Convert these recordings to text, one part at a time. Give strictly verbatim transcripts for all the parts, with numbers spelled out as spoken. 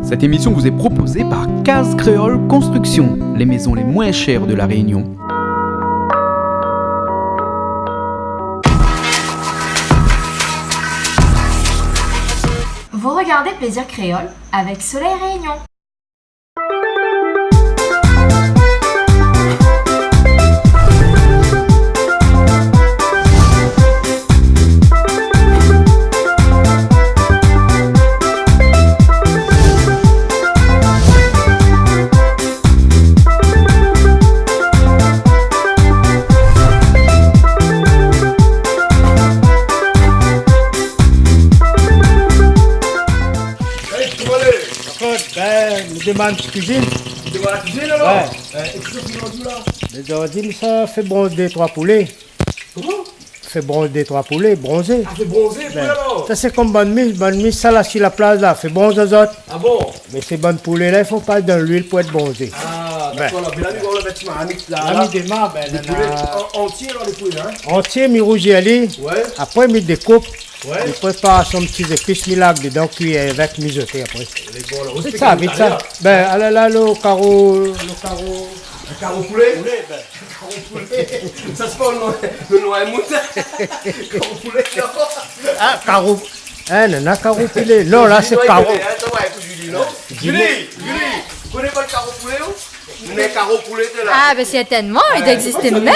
Cette émission vous est proposée par Case Créole Construction, les maisons les moins chères de La Réunion. Vous regardez Plaisir Créole avec Soleil Réunion. Hey, koman i lé ? Dakor, bin, nou démar in ti kuizine. Ou démar la kuizine alor ? Ouais. Euh, é kosa ou fé zordi la ? Mé zordi, mi sa fé bronzé dé troi poulé. Koman ? Fé bronzé dé troi poulé, bronzé. Ah, fé bronzé, bin, poulé alor ? Sa sé konm bann mis, bann mis sa la si la plaz la, fé bronzé azot. Ah bon ? Mé sé bann poulé la, i fo pa dan luil pou èt bronzé. Ah, dakor, la, bin la, nou va mèt marmit la, la, mi démar, bin, dé poulé an-, antié, la, dé poulé, hein ? Antié, mi rouzi ali. Ouais. Apré, mi dékoup. Ouais. Mi prépar son ti zépis, mi larg dedan, kui avèk, mi zété apré. Lé bon, la. Vit sa, vit sa. Bin, ala la, lo karo, lo karo. In karo poulé ? Poulé, bin. Karo poulé. Sa sé pa lo nom, lo nom in mout. Karo poulé, non. Ah, karo. Hein, non, non, karo poulé. Non, la, sé karo. Julie, non, ékout, Julie, non ? Julie, Julie, ou koné pa lo karo poulé, ou ? Mé karo poulé, té la. Ah, bin, sèrtènman, i égzis mèm.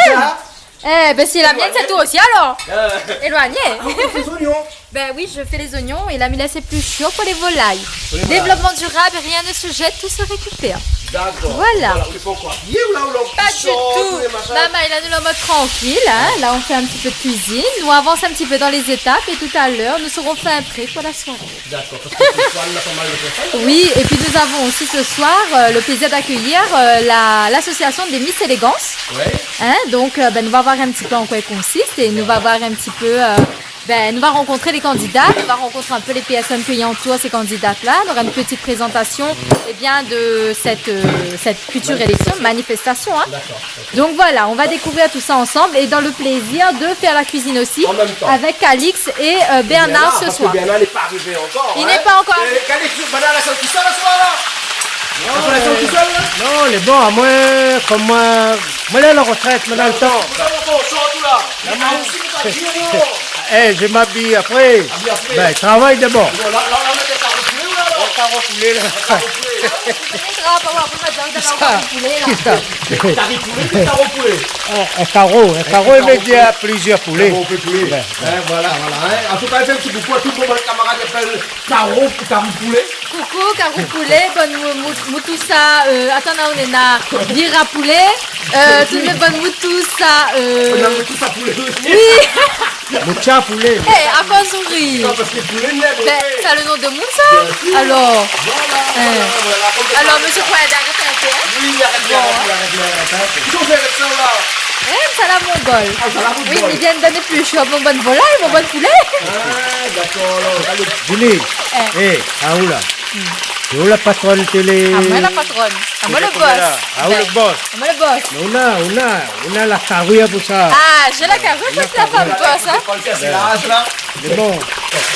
Eh bin, si la mienne, sé toi osi, alor. Euh. Éloigné. Ah, ou fé zonion ? Ben oui, je fais les oignons et là, mi lès éplushir pou les volailles. Pou les volailles. Développement durable, rien ne se jette, tout se récupère. Dakor. Voilà. Voilà, ou lé pa ankor abiyé ou la, ou lé an kuison, tout lé machin ? Pas du tout. Maman, la, nou lé an mod trankil, hein. Ah. Là, on fait un petit peu de cuisine. Nous avançons un petit peu dans les étapes et tout à l'heure, nous serons fin prêts pour la soirée. Dakor, parske sé soir, na pa mal de préparé. Oui, et puis nous avons aussi ce soir, euh, le plaisir d'accueillir, euh, la, l'association des Miss Élégance. Ouais. Hein, donc, euh, ben, nou va voir un petit peu en quoi elle consiste et nou va voir un petit peu, euh, ben, nou va rencontrer les candidats, nou va rencontrer un peu les personnes qui entourent ces candidates-là. Il y aura une petite présentation, eh bien, de cette, euh, cette future élection, manifestation, hein. Manifestation. Dakor, ok. Donc voilà, on va découvrir tout ça ensemble et dans le plaisir de faire la cuisine aussi avec Calix et, euh, Bernard ce soir. En même temps. Et Bernard, parce que Bernard n'est pas arrivé encore, hein. Il n'est pas encore arrivé. Euh, Calix, Bernard, la sal tout seul ce soir, là ? Non, la sal tout seul, là ? Non, lé bon, moin, konm moin, moin lé a la retraite, moin na le tan. Non, non, non, sort tout là. Non, mais aussi, vous êtes vieux, non ? Eh, je m'habille après. Habille après. Ben, travail d'abord. Bon, là, là, on va mettre un carreau poulet, ou là, alors ? Un carreau poulet, là. Un carreau poulet, là. Kari poulé, la. Kari poulé, sé karo poulé. In, in karo, in karo i vé dir plizièr poulé. Karo poulé. Ben, voilà, voilà, hein. An tou ka, mi fé in ti koukou a tout mon bann kamarad i apèl Karo, Karo poulé. Koukou, Karo poulé, bann mou-, mou-, moutousa, euh, atann, la, nou néna Vira poulé, euh, tout le bann moutousa, euh, nou néna moutousa poulé osi. Oui. Moutsa poulé. Eh, akoz ou ri ? Non, parske poulé, ben, sé le nom de moun, sa. Bien sûr. Alors. Voilà, voilà, voilà. Alors, monsieur Coinard, arrête un peu, hein. Oui, arrête, arrête, arrête, arrête, hein. Bon, hein. Qu'est-ce qu'on fait avec ça, là ? Eh, sa la mon bol. Ah, sa la mon bol. Oui, mi vien donn éplushir mon bann volailles, mon bann poulé. Ah, dakor, alor, alé. Julie, eh, aou la ? Aou la patronn télé ? Ah, moin la patronn. Ah, moin le boss. Aou le boss. Ben, moin le boss. Mé ou na, ou na, ou na la kariyèr pou sa. Ah, j'ai la carrure, je suis la femme boss, hein. Ou na la kariyèr. Sé pa le ka, sé laz la. Mé bon.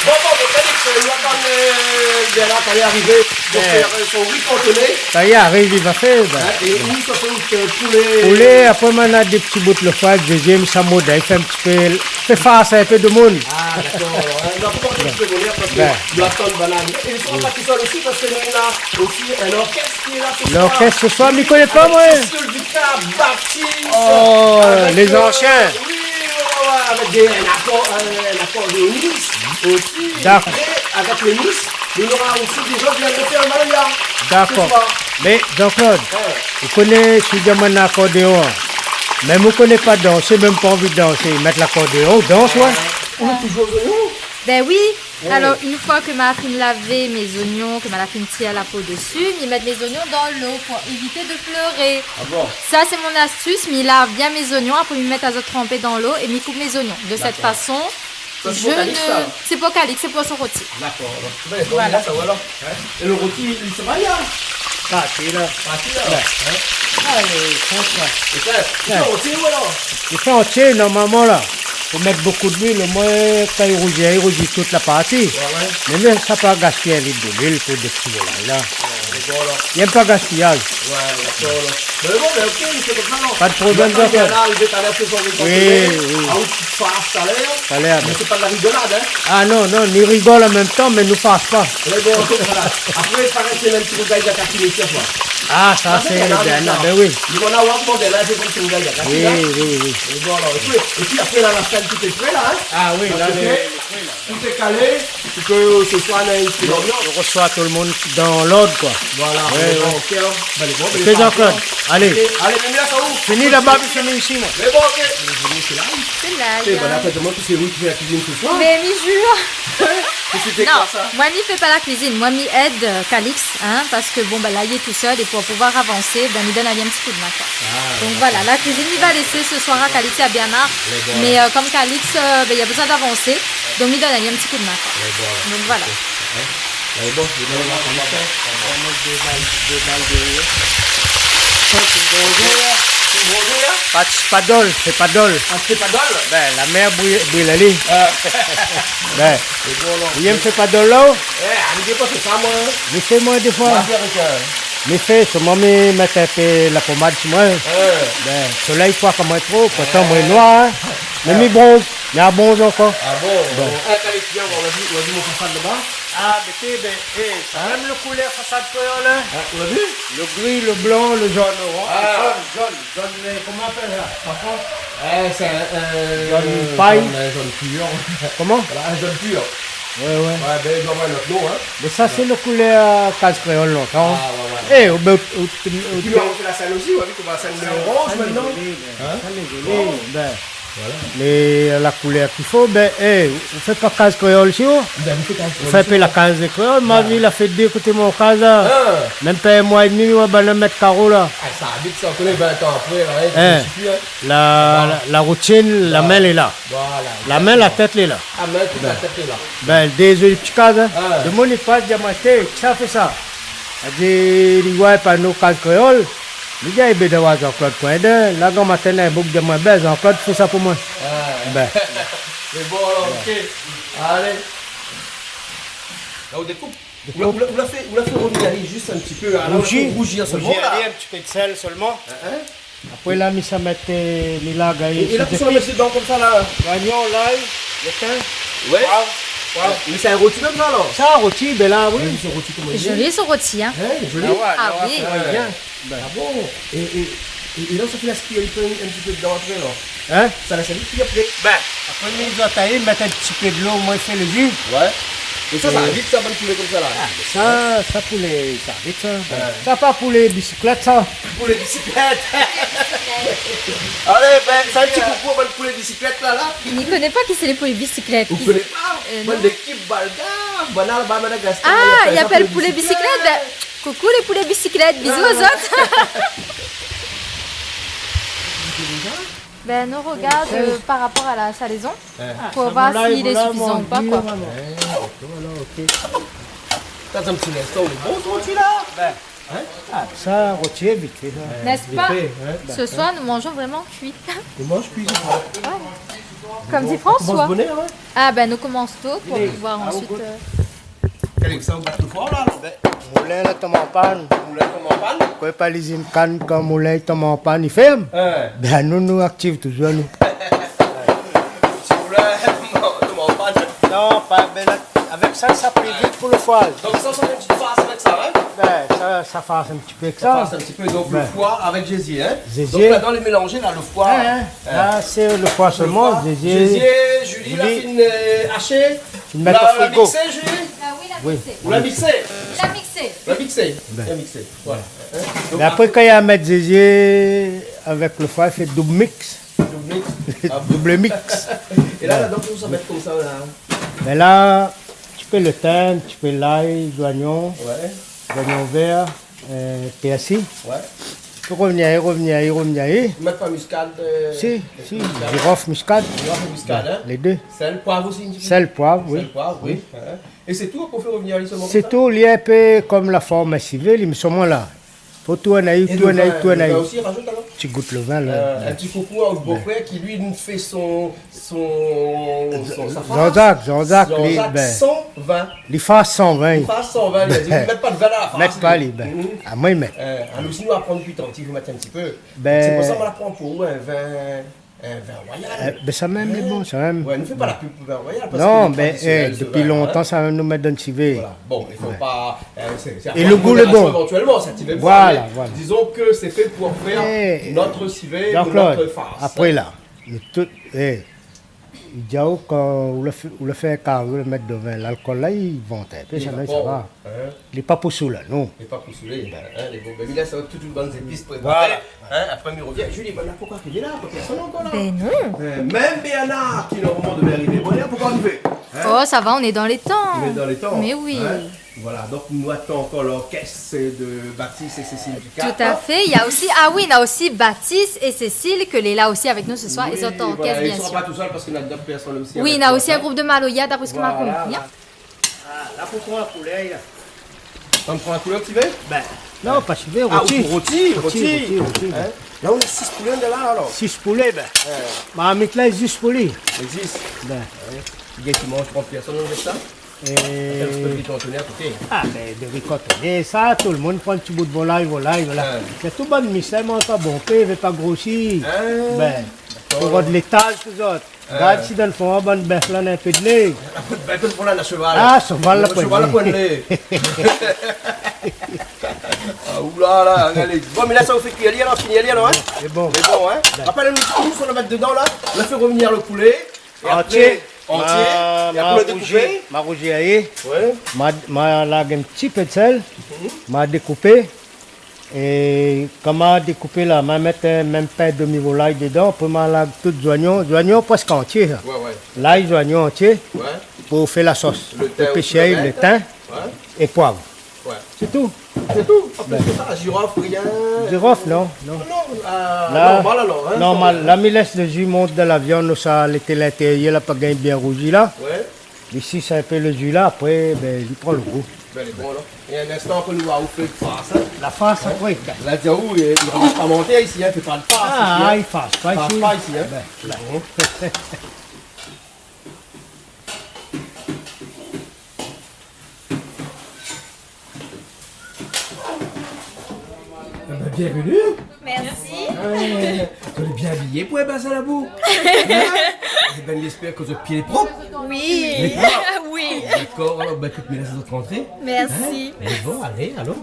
Bon, bon, mé Calix, euh, nou atann, euh, Bernard, kan li ariv, pou fé, euh, son ri kantoné. Sa i ariv, li va fé, ben. Hein, é ou, sa fé, euh, poulé. Poulé, apré, moin na dé ti bout le foi, dézièm, sa mode, i fé in ti pé, fé fars in pé demoun. Ah, dakor, alor, hein, nou va pa mank in ti pé bonèr, parske nou atann bann arivé. É nou sra pa tou sèl osi, parske nou néna osi in orkès ki lé la se soir. L'orkès se soir, mi koné pa, moin. Avec Cécile Ducard, Baptiste, oh, avec, les anciens. Euh, oui, ouais, ouais, ouais, avec des, un accord-, un, un accordéoniste aussi. D'accord. Et avec les Miss, nou nora osi dé zot i vien fé in maloya se soir. Dakor. Mé, Jean-Claude, ou koné, si mi di aou mèt akordéon, mèm ou koné pa dansé, mèm pa anvi dansé, mèt lakordéon, ou dans, ouais. Ou lé toujour oignons ? Ben oui. Ouais. Alors, une fois que ma la fine lavé mes oignons, que ma la fine tir la po dési, mi mèt mes oignons dan lo pou éviter de pleurer. Ah bon ? Sa sé mon astuce, mi lav bien mes oignons, apré mi mèt azot tranpé dan lo é mi koup mes oignons. De cette façon, je ne... Dakor. Sa sé pou Calix, sa ? Sé pou Calix, sé pou son roti. Dakor, alor. Voilà. Bon, sa va, alor, hein ? É lo roti, li, sa va, li, hein ? Ah, sé la. Ah, sé la, ouais. Hein ? Ah, euh, franchement. É sa, li fé antié, ou alor ? Li fé antié, normalman, la. Fo mèt bonpé d'luil, omoin, kan i rouzi, i rouzi tout la parti. Ouais, ouais. Mé, mé sa pa gaspiy in lit d'luil pou dé ti volay la. Ouais, lé bon, la. I yèm pa gaspiyaz. Ouais, dakor, la. Mé bon, mé OK, sé konmsa, non. Pa de problèm, Jean-Claude. Arivé talèr, sé son... Oui, oui. Ah, ou ti fars talèr. Talèr, mé sé pa de la rigolad, hein. Ah non, non, ni rigol an mèm tan, mé nou fars pa. Mé bon, OK, voilà. Apré, paré sé in ti rougay d'akati, mé sa, koi. Ah, sa, sé bien, ben oui. Li va avoir, bon, ben la, sé in ti rougay d'akati, hein. Oui, oui, oui. É bon, alor, épi, épi apré, la, la sèl, tout lé pré, la, hein. Ah oui, la, lé, lé pré, la. Tout lé kalé, pou ke se soi, la, in ti... Nou, nou resoi tout le moun dan lord, koi. Voilà, ouais, bon, OK, hein. Alé, bon, OK, Jean-Claude, alé. OK, alé, mé la, sa ou ? Fini laba, fini isi, moin. Mé bon, OK. Mé fini, sé la. Sé la, é ben, la, hein. Fé demann si sé ou ki fé la kuizine se soir. Mé mi jur. Hein ? Mé sété koi sa ? Non, moin mi fé pa la kuizine, moin mi èd, euh, Calix, hein, parske bon, ben, la li lé tousèl é pou pouvoir avansé, ben, mi donn ali in ti kou d'min, koi. Ah, dakor. Donk voilà, la kuizine mi va lésé se soir a Calix é a Bernard. Lé bon. Mé, euh, kom Calix, euh, ben, li la bezoin avansé, donk mi donn ali in ti kou d'min, koi. Lé bon. Donk voilà. OK. Hein ? Lé bon, lé bon, lé bon. Pa, pa dol, sé pa dol. Ah, sé pa dol ? Ben, la mèr bril, bril ali. Ah. Ben, lé bon, alor. Li yèm fé pa dol la. Eh, mi fé pa sa, moin. Mi fé, moin, défoi. Moin, mi fé avèk, euh... Mi fé, solman mi mèt in pé la pomad si moin. Ah. Ben, solèy i koi amoin tro, pourtan moin lé noir, hein. Mé mi bronz, mi bronz ankor. Ah bon ? Bon. Eh, Calix, vien, on va, on va, on va, mon fasad laba. Ah, mé té, ben, eh, sa mèm le koulèr fasad kréol, hein. Ah, ou la vu ? Le gri, le blan, le zone, oranz, le zone, zone, zone, mé koman i apèl sa ? Parfoi ? Eh, sé in, in zone pay. Zone, euh, zone pur. Koman ? Voilà, in zone pur. Ouais, ouais. Ouais, ben, i doi avoir in ot nom, hein. Mé sa, sé le koulèr kaz kréol lontan. Ah, ouais, ouais. Eh, ou, ben, ou, ou, ou... Épi, nou la fé la sèn osi, ou la vu koman la sèn lé oranz mintnan. Hein ? Sa lé zoli, ben. Voilà. Mé la koulèr ki fo, ben, eh, ou fé pa kaz kréol, si ou ? Ben, mi fé kaz kréol, si ou. Ou fé in pé la kaz kréol, ma vi la fé dé koté mon kaz la. Ah. Mèm pa in moi é dmi, mi oi bann mèt karo la. Ah, sa vit sa, ou koné, vin tan apré, la, hein, hein. La, la, la routine, la min lé la. Voilà, exactement. La min, la tèt lé la. Ah, mé tout la tèt lé la. Ben, dé zoli ti kaz, hein. Ah. Demoun i pas, i di amoin, té, kisa i fé sa ? La di, li oi pa nou kaz kréol. Li di, eh ben, dé wa Jean-Claude Coindin, la, gran matin, néna in boug i di amoin, ben, Jean-Claude i fé sa pou moin. Ah. Ben. Mé bon, alor, OK. Alé. La, ou dékoup. Ou la, ou la, ou la fé, ou la fé rouzi ali zis in ti pé, la. Rouzi. La, ou la fé rouzi solman, la. Rouzi ali, in ti pé d'sèl solman. Hein, hein ? Apré, la, mi sa mèt, euh, mi la gayé. É, é la, kosa ou sa mèt dedan konmsa, la ? Zoignon, lay, le tin. Ouais. Poiv, poiv. Mé sé in roti mèm, sa, alor ? Sa, roti, ben la, oui. Ouais, sé roti, koman i di ? Zoli, son roti, hein. Hein, zoli. Ah ouais, ah oui. Ouais, bien. Ben. Ah bon ? É, é, é, é la, sa fé la kui in pé, in ti pé dedan apré, alor ? Hein ? Sa lès ali kui apré ? Ben, apré, mi doi tayé, mèt in ti pé dolo, moin, fé le ji. Ouais. É sa, sa vit, sa, bann poulé konmsa, la ? Ah, mé sa, sa poulé, sa vit, sa. Ouais. Sa pa poulé bisiklèt, sa. Poulé bisiklèt. Alé, ben, fé in ti koukou bann poulé bisiklèt, la, la. Mi koné pa kisa lé poulé bisiklèt. Ou koné pa ? Euh, non. Bann lékip Balga, bann la laba Madagascar, i apèl sa poulé bisiklèt. Ah, i apèl poulé bisiklèt. Koukou lé poulé bisiklèt, bizou azot. Ben, nou regard, euh, par rapor a la salaison, pou voir si lé sifizan ou pa, koi. Ah, sa, mon lay, voilà, mon lay, voilà, mon lay. Ouais, OK, alor, OK. Atann in ti linstan, lé bon, son ti la. Ben. Hein ? Ah, sa, roti vit fé, sa. N'est-ce pas ? Vit fé, hein. Se soir, nous mangeons vraiment cuit. Nou manz kui, se soir. Ouais. Kom di François. Nou komans bonèr, hein ? Ah, ben, nou komans to pou pouvoir ansuit, euh, Kèl égzanp, ou gout lo foi, la, alor ? Ben, moulin la tonm an pann. Moulin tonm an pann ? Ou koné pa lizine kann, kan moulin i tonm an pann, i fèrm. Hein. Ben, nou, nou aktiv touzour, nou. Si moulin tonm an pann. Non, pa, ben, la, avèk sa, sa pli vit pou lo foi. Donk, sa, sa fé in ti fars avèk sa, hein ? Ben, sa, sa fars in ti pé èk sa. Sa fars in ti pé, donk, lo foi avèk zézié, hein ? Zézié. Donk, ladan, lé mélanzé, la, lo foi. Hein, hein. La, sé lo foi solman, zézié. Zézié, Julie, la fine, euh, ashé. Fine mèt o frigo. Ou la miksé, Julie ? Ah oui, la miksé. Ou la miksé ? La miksé. La miksé. Ben. La miksé. Voilà. Hein ? Donk, mé apré, kan i mèt zézié avèk lo foi, i fé doub miks. Doub miks. Ah bon ? Doub miks. É la, ladan, kosa ou sa mèt konmsa, la ? Ben la, ti pé lo tin, ti pé lay, zoignon. Ouais. Zoignon vèr, euh, pèrsi. Ouais. Fo revnir, revnir, revnir. Ou mèt pa miskad, euh... Si, si, miskad. Jirof, miskad. Jirof é miskad, hein ? Lé dé. Sèl, poiv osi, in ti pé ? Sèl, poiv, oui. Sèl, poiv, oui. Oui. Hein. É sé tou, ou fé revnir ali solman konmsa ? Sé tou, li lé in pé kom la form in sivé, li, mé solman la. Fo tourn ali, tourn ali, tourn ali. Et le vin, le vin aussi, rajoute alors. Ti gout le vin la. Euh, un petit coucou à notre beau-frère qui, lui, nous fait son, son, son, sa farce. Jean-Jacques, Jean-Jacques, li, Jean-Jacques ben, sans vin. Li fé sans vin. Li fé sans vin, li di, mèt pa de vin dan la farce, li. Mèt pa, li, ben. Mhm. Ah, moin mi mèt. Euh, ah, nou osi nou aprann depi tanto, i fo mèt in ti pé. Ben. Sé pou sa moin la pran pou ou in vin. In vin royal. Eh, ben, sa mèm lé bon, sa mèm. Ouais, nou fé pa la pub pou vin royal, parske lé tradisionèl, se vin, hein. Non, ben, eh, depi lontan, sa mèm nou mèt dan le sivé. Voilà. Bon, i fo pa, euh, sé, sé... É le gou lé bon. Éventuellement, sa ti vin, voilà, mé voilà. Disons que c'est fait pour faire notre sivé ou notre farce. Jean-Claude, apré la, nou tout, eh, i di aou, kan ou la fé, ou la fé in kari, ou la mèt de vin, lalkol la, i vant in pé, sa mèm, sa va. Hein ? Lé pa pou soul, non. Lé pa pou soul, hein, lé bon. Ben, mi lès tout bann zépis préparé. Voilà. Hein, apré, mi revien. Julie, ben, la, poukoi ou lé la ? Pèrsone ankor la ? Ben non. Euh, mèm Bernard, ki normalman devé arivé bonèr, poukoi ou arivé ? Hein ? Oh, sa va, nou lé dan lé tan. Nou lé dan lé tan. Mé oui. Hein ? Voilà, donk nou atann ankor lorkès de Batis é Cécile Ducap. Tout à fait. Il y a aussi, ah oui, néna osi Batis é Cécile, ke lé la osi avèk nou se soir. Oui, voilà, zot orkès, bien sûr. I sra pa tousèl parske néna dot pèrsone osi avèk zot, hein. Oui, néna osi in group de maloya, d'après ce qu'on a compris, hein. Voilà, voilà. Ah, la, pou pran la koulèr, la. Ou pran la koulèr, ti vé ? Ben, non, pa sivé, roti. Ah, ou roti, roti, roti, roti. Hein ? La, nou na sis poulé la, alor. Sis poulé, ben. Ouais. Marmit la, zis pou li. Zis. Ben. Ouais. Bien, ki manz trant pèrsone avèk sa ? É... Avèk in ti pé de ri kantoné a koté. Ah, ben, de ri kantoné, sa, tout le moun pran in ti bout volay, volay, voilà. Ouais. Sé tout bann misèr, manz pa bonpé, vé pa grosi. Hein ? Ben, dakor. Pou rod létaz, tout zot. Gard si dan le fon, bann bèf la, néna in pé de lé. Bèf dan le fon la, néna shoval. Ah, shoval la, shoval la, poin de lé. Ah, oulala, alé. Bon, mé la, sa ou fé kui ali, alor, fini ali, alor, hein ? Sé bon. Sé bon, hein ? Ben. Apré, la, nou, nou, sa nou va mèt dedan, la. Nou fé revnir le poulé. É apré, antié. Ma, é apré, ma dékoupé. Ma rouzi, ma rouzi ali. Ouais. Ma, ma larg in ti pé de sèl. Mhm. Ma dékoupé. É kan ma dékoupé la, ma mèt, euh, mèm pa in demi volay dedan, apré ma larg tout zoignon, zoignon prèsk antié, sa. Ouais, ouais. Lay, zoignon antié, ouais, pou fé la sos. Le tin osi, le tin, ouais, é poiv. Ouais. Sé tout. Sé tout. Ben. Apré sa, jirof, rien. Jirof, non, non. Non, euh, la, normal alor, hein, normal. Sa, la, mi lès le ji mont dan la viann, sa lété lintérièr la, pa gingn bien rouzi la. Ouais. Isi, sé in pé le ji la, apré, ben, li pran le gou. Ben, lé bon, alor. É in instan, apré, nou va fé la fars, hein. La fars, hein, apré. La, di aou, euh, i fars pa isi, hein, fé pa de fars isi, hein. Ah, i fars pa isi. Fars pa isi, hein. Ben, ben. Bon. Eh ben, bienvenue. Merci. Ah, zot lé bien abiyé pou in basin labou. Hein ? Eh ben, mi èspèr ke zot pié lé prop. Oui. Lé prop. Oui. Dakor, alor, ben, ékout, mi lès azot rantré. Merci. Hein ? Mé bon, alé, alon.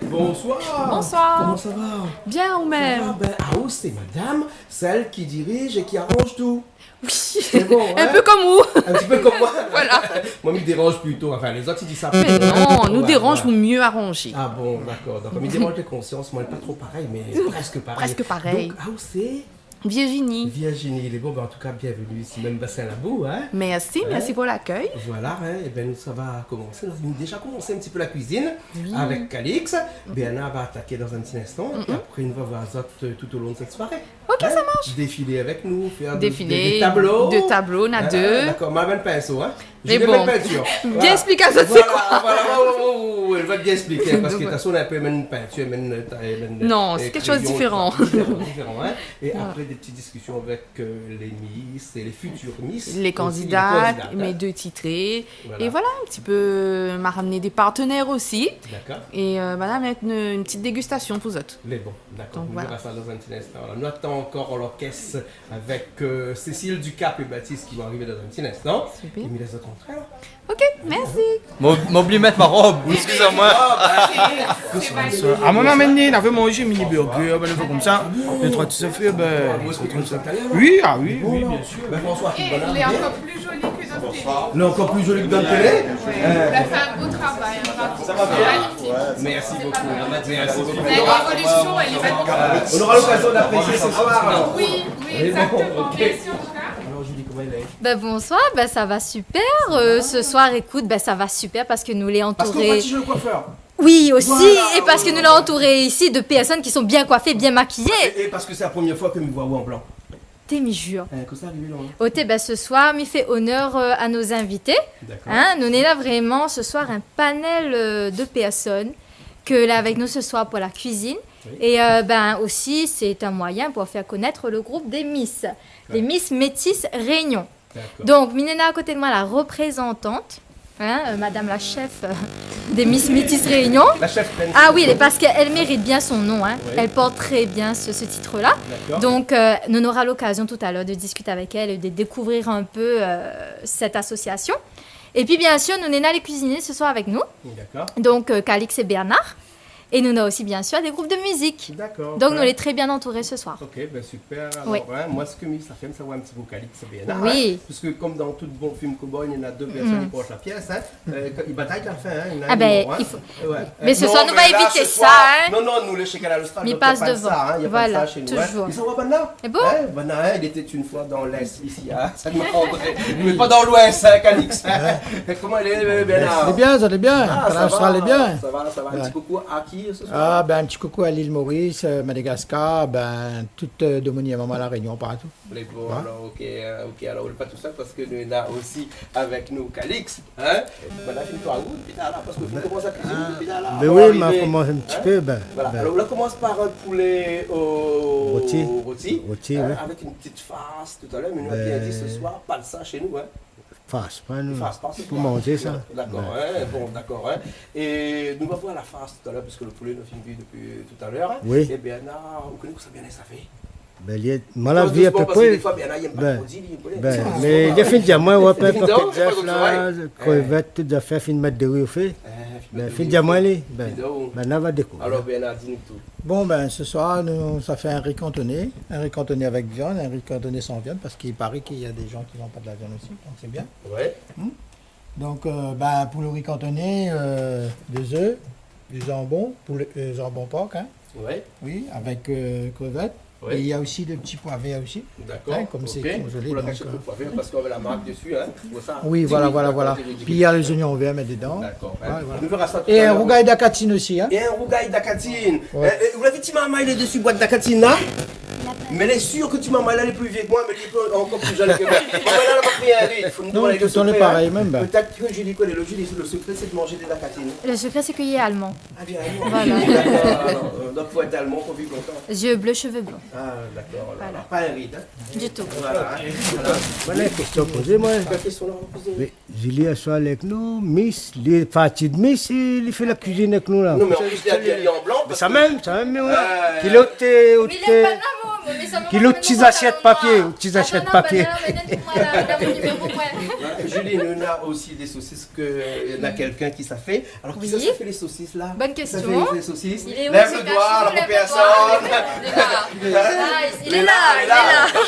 Bonsoir. Bonsoir. Koman sa va ? Bien, ou mèm ? Sa va, ben, ah, ou sé madam, sèl ki diriz é ki aranz tout. Oui. Sé bon, hein ? Un peu comme vous. Un petit peu comme moi. Voilà. Moin, mi déranz plito. Enfin, lézot i di sa. Mé non, nou déranz pou mié aranzé. Ah bon, dakor. Donk, mi déranz lé konsians, moin, pa tro parèy, mé prèsk parèy. Prèsk parèy. Donk, ah, ou sé ? Virginie. Virginie, lé bon, ben, an tou ka, bienvenue isi mèm Basin Labou, hein ? Merci, merci pour l'accueil. Voilà, hein, é ben, nou, sa va komansé. Nou la déza komansé in ti pé la kuizine avèk Calix. Bernard va ataké dan in ti instan, é apré, nou va voir azot, euh, tout au long de cette soirée. Ok, ça marche. Défilé avèk nou, fé dé, dé tablo. Dé tablo, na dé. Hein, dakor, ma amenn pinso, hein. Mé bon, bien èsplik azot, sé koi ? Voilà, voilà, ouais, ouais, ouais, ouais, èl va bien èsplik, hein, parske de tout fason, ou la pa amenn pintir, amenn, euh, amenn, euh, kréyon, tout sa. Non, sé kékshoz diféran. Diféran, diféran, hein. Voilà. É apré, dé ti diskision avèk, euh, lé Miss é lé fitir Miss osi, lé kandidat, lé kandidat, hein. Mé dé titré. Voilà. É voilà, in ti pé, ma ramné dé partenèr osi. Dakor. É, euh, voilà, mèt in, in ti dégustasion pou zot. Lé bon, dakor. Donk, nou va voir sa dan in ti instan. Alor, nou atann ankor lorkès avèk, euh, Cécile Ducap é Batis ki va arivé dan in ti instan. Super. É mi lès azot rantré, alor. Ok, merci. Mo-, ma oubli mèt mon rob, eskiz amoin. Ah, moin, ma amenn, navé manzé mini burger, ben, dé troi ti zafèr, ben, oui, ah oui, oui, bien sûr. Ben, François, lé ankor pli zoli ke dan télé. Lé ankor pli zoli ke dan télé. Ouais. Euh. Ou la fé in bo travay, in, bravo. Sa va bien ? Magnifique. Merci beaucoup. Merci beaucoup. La révolution, elle est magnifique. On aura l'occasion d'apprécier ce soir, alors. Oui, oui, exactement. Merci en tout cas. Alors, Julie, comment elle est ? Ben, bonsoir, ben, ça va super. Euh, ce soir, écoute, ben, ça va super parce que nous lé entouré. Parce qu'on va chez le coiffeur. Oui, aussi, et parce que nous lé entouré ici de personnes qui sont bien coiffées, bien maquillées. Voilà. Et, et parce que c'est la première fois que mi voi aou en blanc. Té, mi jur. Hein, kosa la arivé, non ? Oté, ben, ce soir, mi fé honneur, euh, à nos invités. D'accord. Hein, nou néna vréman ce soir un panel, euh, de personnes Ke lé avèk nou se soir pou la kuizine. Oui. É, euh, ben, osi, sé in moiyin pou fé konèt le group dé Miss, lé Miss Métis Réunion. D'accord. Donk, mi néna a koté de moin la reprézantant, hein, euh, madame la chef, euh, dé Miss Métis Réunion. La chef Clancy. Ah oui, parske èl i mérit bien son non, hein. Oui. Èl i port trè bien se, se tit-la. D'accord. Donk, euh, nou nora lokazion talèr de diskit avèk èl é de dékouvrir in pé, euh, sèt asosiasion. É pi, biensir, nou néna lé kuizinié se soir avèk nou. D'accord. Donk, euh, Calix é Bernard. É nou néna osi, biensir, dé group de mizik. D'accord, ouais. Donk, nou lé trè bien antouré se soir. Ok, ben super. Oui. Alor, hein, moin, sak mi sa fé, sa voi in ti pé Calix é Bernard, hein, parske konm dan tout bon film cowboy, néna dé pèrsone i port la piès, hein. Euh, i batay a la fin, hein, néna in mor, hein. Ah ben, i fo... Ouais. Mé se soir, nou va évit sa, hein. Non, non, nou, lé shé Kanal Austral, donk i pas pa devan. Mi pas devan. Voilà, toujour. Mé sa va, banna ? É bon ? Hein, banna, hein, il était une fois dans l'Est, ici, hein. Sa i mèt pa dan Lwès, hein, Calix. Koman i lé, Bernard ? Lé bien, sa lé bien. Ah, sa va, sa va, sa va. In ti koukou a ki se soir ? Ah, ben, in ti koukou a l'île Maurice, euh, Madagascar, ben, tout, euh, domoun i yèm amoin, La Réunion, partou. Lé bon, alor, ok, euh, ok, alor, ou lé pa tousèl parske nou néna osi avèk nou Calix, hein ? Banna fine fé aou, dopi talèr, parske ou komans la kuizine dopi talèr. Ben oui, ma komans in ti pé, ben. Voilà. Alor, nou komans par in poulé o roti. Roti, hein, oui. Avèk in ti fars talèr, mé nou la bien di se soir, pa sa shé nou, hein. Fars, pa nou. Fars pa se soir. Pou manzé sa. D'accord, hein, bon, d'accord, hein. É nou va voir la fars talèr, parske le poulé nou la fine vi dopi talèr, hein. Oui. É Bernard, ou koné kosa Bernard sa fé ? Ben, li lé, moin la vi a pé pré. Tout dousman, parske défoi Bernard i yèm pa tro di, li, li koné. Ben, mé li la fine di amoin, ouais, pa kèk zèf la, krevèt, tout zafèr, fine mèt dori o fé. Hein, fine mèt dori o fé. Ben, fine di amoin, li. Ben, banna va dékouvrir. Alor, Bernard, di nou tout. Bon, ben, se soir, nou sa fé in ri kantoné, in ri kantoné avèk viann, in ri kantoné san viann, parske i paré ke néna dé moun i manz pa de la viann osi, donk sé bien. Ouais. Hmm. Donk, euh, ben, pou le ri kantoné, euh, dé zèf, du jambon, pou le, euh, jambon por, hein. Ouais. Oui, avèk, euh, krevèt. Ouais. É néna osi dé ti poi vèr osi. D'accord, hein, konm sé konzélé, donk, euh, pou la kashèt, le poi vèr, parske nou na la mark dési, hein, sé pou sa. Oui, voilà, voilà, voilà. Pi néna lé zoignon vèr, mèt dedan. D'accord, hein. Ouais, voilà. Nou vèra sa talèr. É in rougay dakatine osi, hein. É in rougay dakatine. Ouais. É, é, ou la vi ti marmay lé dési boit dakatine la ? Mé lé sir ke ti marmay la lé pli vié ke moin, mé li lé ankor pli jenn ke moin. Marmay la, la pa pri in ri. Fo nou... Non, tout le monde est pareil, même, ben. Pétèt ke Julie koné le, Julie, le sekré, sé de manzé dé dakatine. Le sekré, sé ke lé alman. Ah, bien, alman. Voilà. D'accord, alor, euh, donk, fo èt alman pou viv lontan. Yeux bleus, cheveux blonds. Ah, d'accord, alor, pa in rid, hein. Du tout. Voilà, hein. Voilà. Voilà, késtion pozé, moin. Kèl késtion la pozé ? Mé Julie, aswar, lé avèk nou, Miss, li fé parti de Miss, li fé la kuizine avèk nou la. Non, mé an plis, li lé abiyé an blan, mé sa mèm, sa mèm, mé voilà. Ki lot, euh, ki lot ti zasièt papié, ti zasièt papié. Julie, nou néna osi dé sosis ke, euh, néna kèlkin ki sa fé. Alor, kisa sa fé lé sosis la ? Bonne question. Kisa sa fé lé sosis ? Lèv le doi, la pèrsone. Lé la, lé la.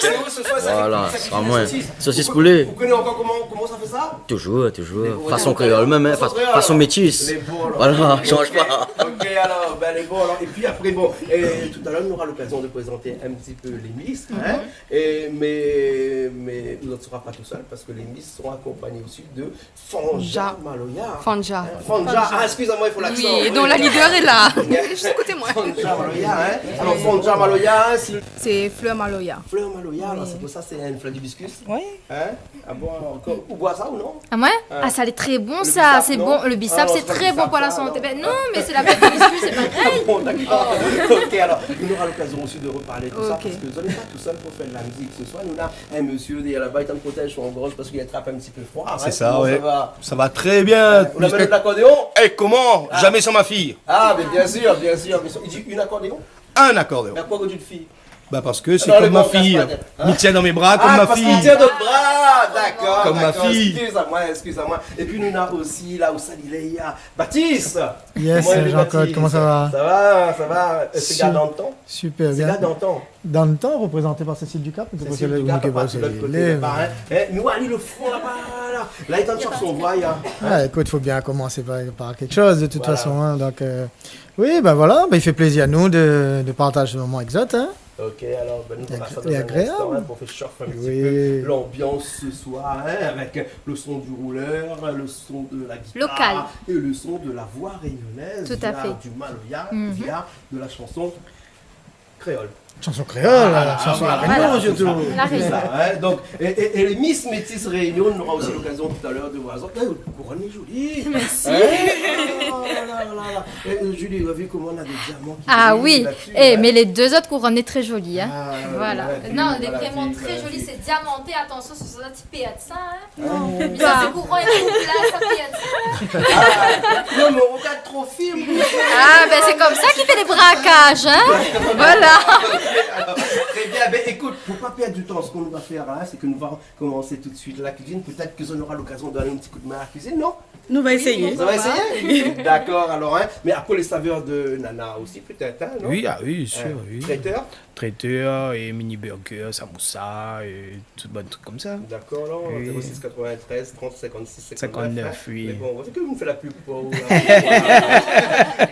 Sé ou se soir, sa fé, sa fé sosis ? Voilà, sé amoin. Sosis poulé. Ou koné ankor koman, koman sa fé sa ? Toujour, toujour. Fason kréol mèm, hein, fason métis. Lé bon, alor. Voilà, i sanz pa. Ok, alor, ben, lé bon, alor. É pi apré, bon, é talèr, nou nora lokazion de prézant in ti pé lé Miss, hein. É, mé, mé zot sera pa tousèl, parske lé Miss sera akonpagné osi de Fanja Maloya. Fanja. Hein, Fanja. Ah, excusez-moi, il faut l'accent. Oui, é donk la leader lé la. Zis a koté moin. Fanja Maloya, hein. Alor, Fanja Maloya, hein, sé... Sé Fleur Maloya. Fleur Maloya, alor, sé pou sa, sé in fleur d'hibiscus. Oui. Hein ? Ah bon, ankor, ou boi sa ou non ? Ah, moin ? Ah, sa lé trè bon, sa. Le bissap, non ? Le bissap, sé trè bon pou la santé. Ah, non, sé pa bissap, non. Ben non, mé sé la fleur d'hibiscus, sé pa parèy. Bon, d'accord. Ok, alor, nou nora lokazion osi de reparl de tout sa, parske zot lé pa tousèl pou fé de la mizik se soir. Nou néna in mésyé dèrièr laba, li lé antrin protèz son gorz parske li la trap in ti pé froi, hein. Sé sa, ouais. Koman sa va ? Sa va trè bien. Ou la amenn lakordéon ? Eh, koman ? Jamais sans ma fille. Ah, mé bien sir, bien sir, bien sir. Li di in akordéon ? In akordéon. Mé akoz ou di in fiy ? Ben, parske sé konm ma fiy. Mi tien dan mé bra konm ma fiy. Ah, parske li tien dan out bra. D'accord, d'accord. Konm ma fiy. Excuse-moi, excuse-moi. É pi nou néna osi la, ousa li lé, Batis. Yes, Jean-Claude, koman sa va ? Sa va, sa va. Sé gar dan tan. Super bien. Sé gar dan tan. Dan tan, reprézanté par Cécile Ducap. Cécile Ducap, parti de lot koté laba, hein. Eh, nou, alé, le fon laba, la. La, li antann son voi, hein. Ah, ékout, fo bien komansé par, par kékshoz, de tout fason, hein. Voilà. Donk, euh, oui, ben voilà, ben, i fé plézir anou de, de partaz se moman èk zot, hein. Ok, alor, ben, nou va sa dan in instan, hein, pou fé shof in ti pé lanbians se soir, hein, avèk le son du rouleur, le son de la guitare et le son de la voix réunionnaise via du maloya, via de la chanson kréol. Shanson kréol, shanson La Rényon, sirtou. La Rényon. Sé sa, hein. Donk, é, é, é lé Miss Métis Réunion, nou nora osi lokazion talèr de voir sa. Eh, out kouronn lé zoli. Mèrsi. Hein ? Oh la la la la. Eh, euh, Julie, ou la vu koman na dé diaman ki bril la-dsi, hein ? Ah oui. Eh, mé lé dé zot kouronn lé tré zoli, hein. Ah, ouais, ouais, ouais, voilà. Non, lé vréman tré zoli, sé diamanté. Atansion, si zot i pèrd sa, hein. Non. Mé sa, sé kouran é tout, la, sa pèrd sa, hein. Ah, non, mé ou rogard tro film. Ah, ben, sé konmsa i fé dé brakaz, hein. Voilà. Très bien. Ben, écoute, pou pa pèrd du tan, sak nou va fèr, hein, sé ke nou va komansé tout de suite la kuizine. Pétèt ke zot nora lokazion donn in ti kou d'min a la kuizine, non ? Nou va éséyé. Zot va éséyé ? Dakor, alor, hein. Mé apré, lé savèr de nana osi, pétèt, hein, non ? Oui, ah oui, sir, oui. Traitèr ? Traitèr é mini burger, samoussa é tout bann trik konmsa. Dakor, alor, oui. Zéro six quatre-vingt-treize trente cinquante-six cinquante-neuf, hein. Cinquante-neuf, oui. Mé bon, ou vé ke nou fé la pub pou ou, la.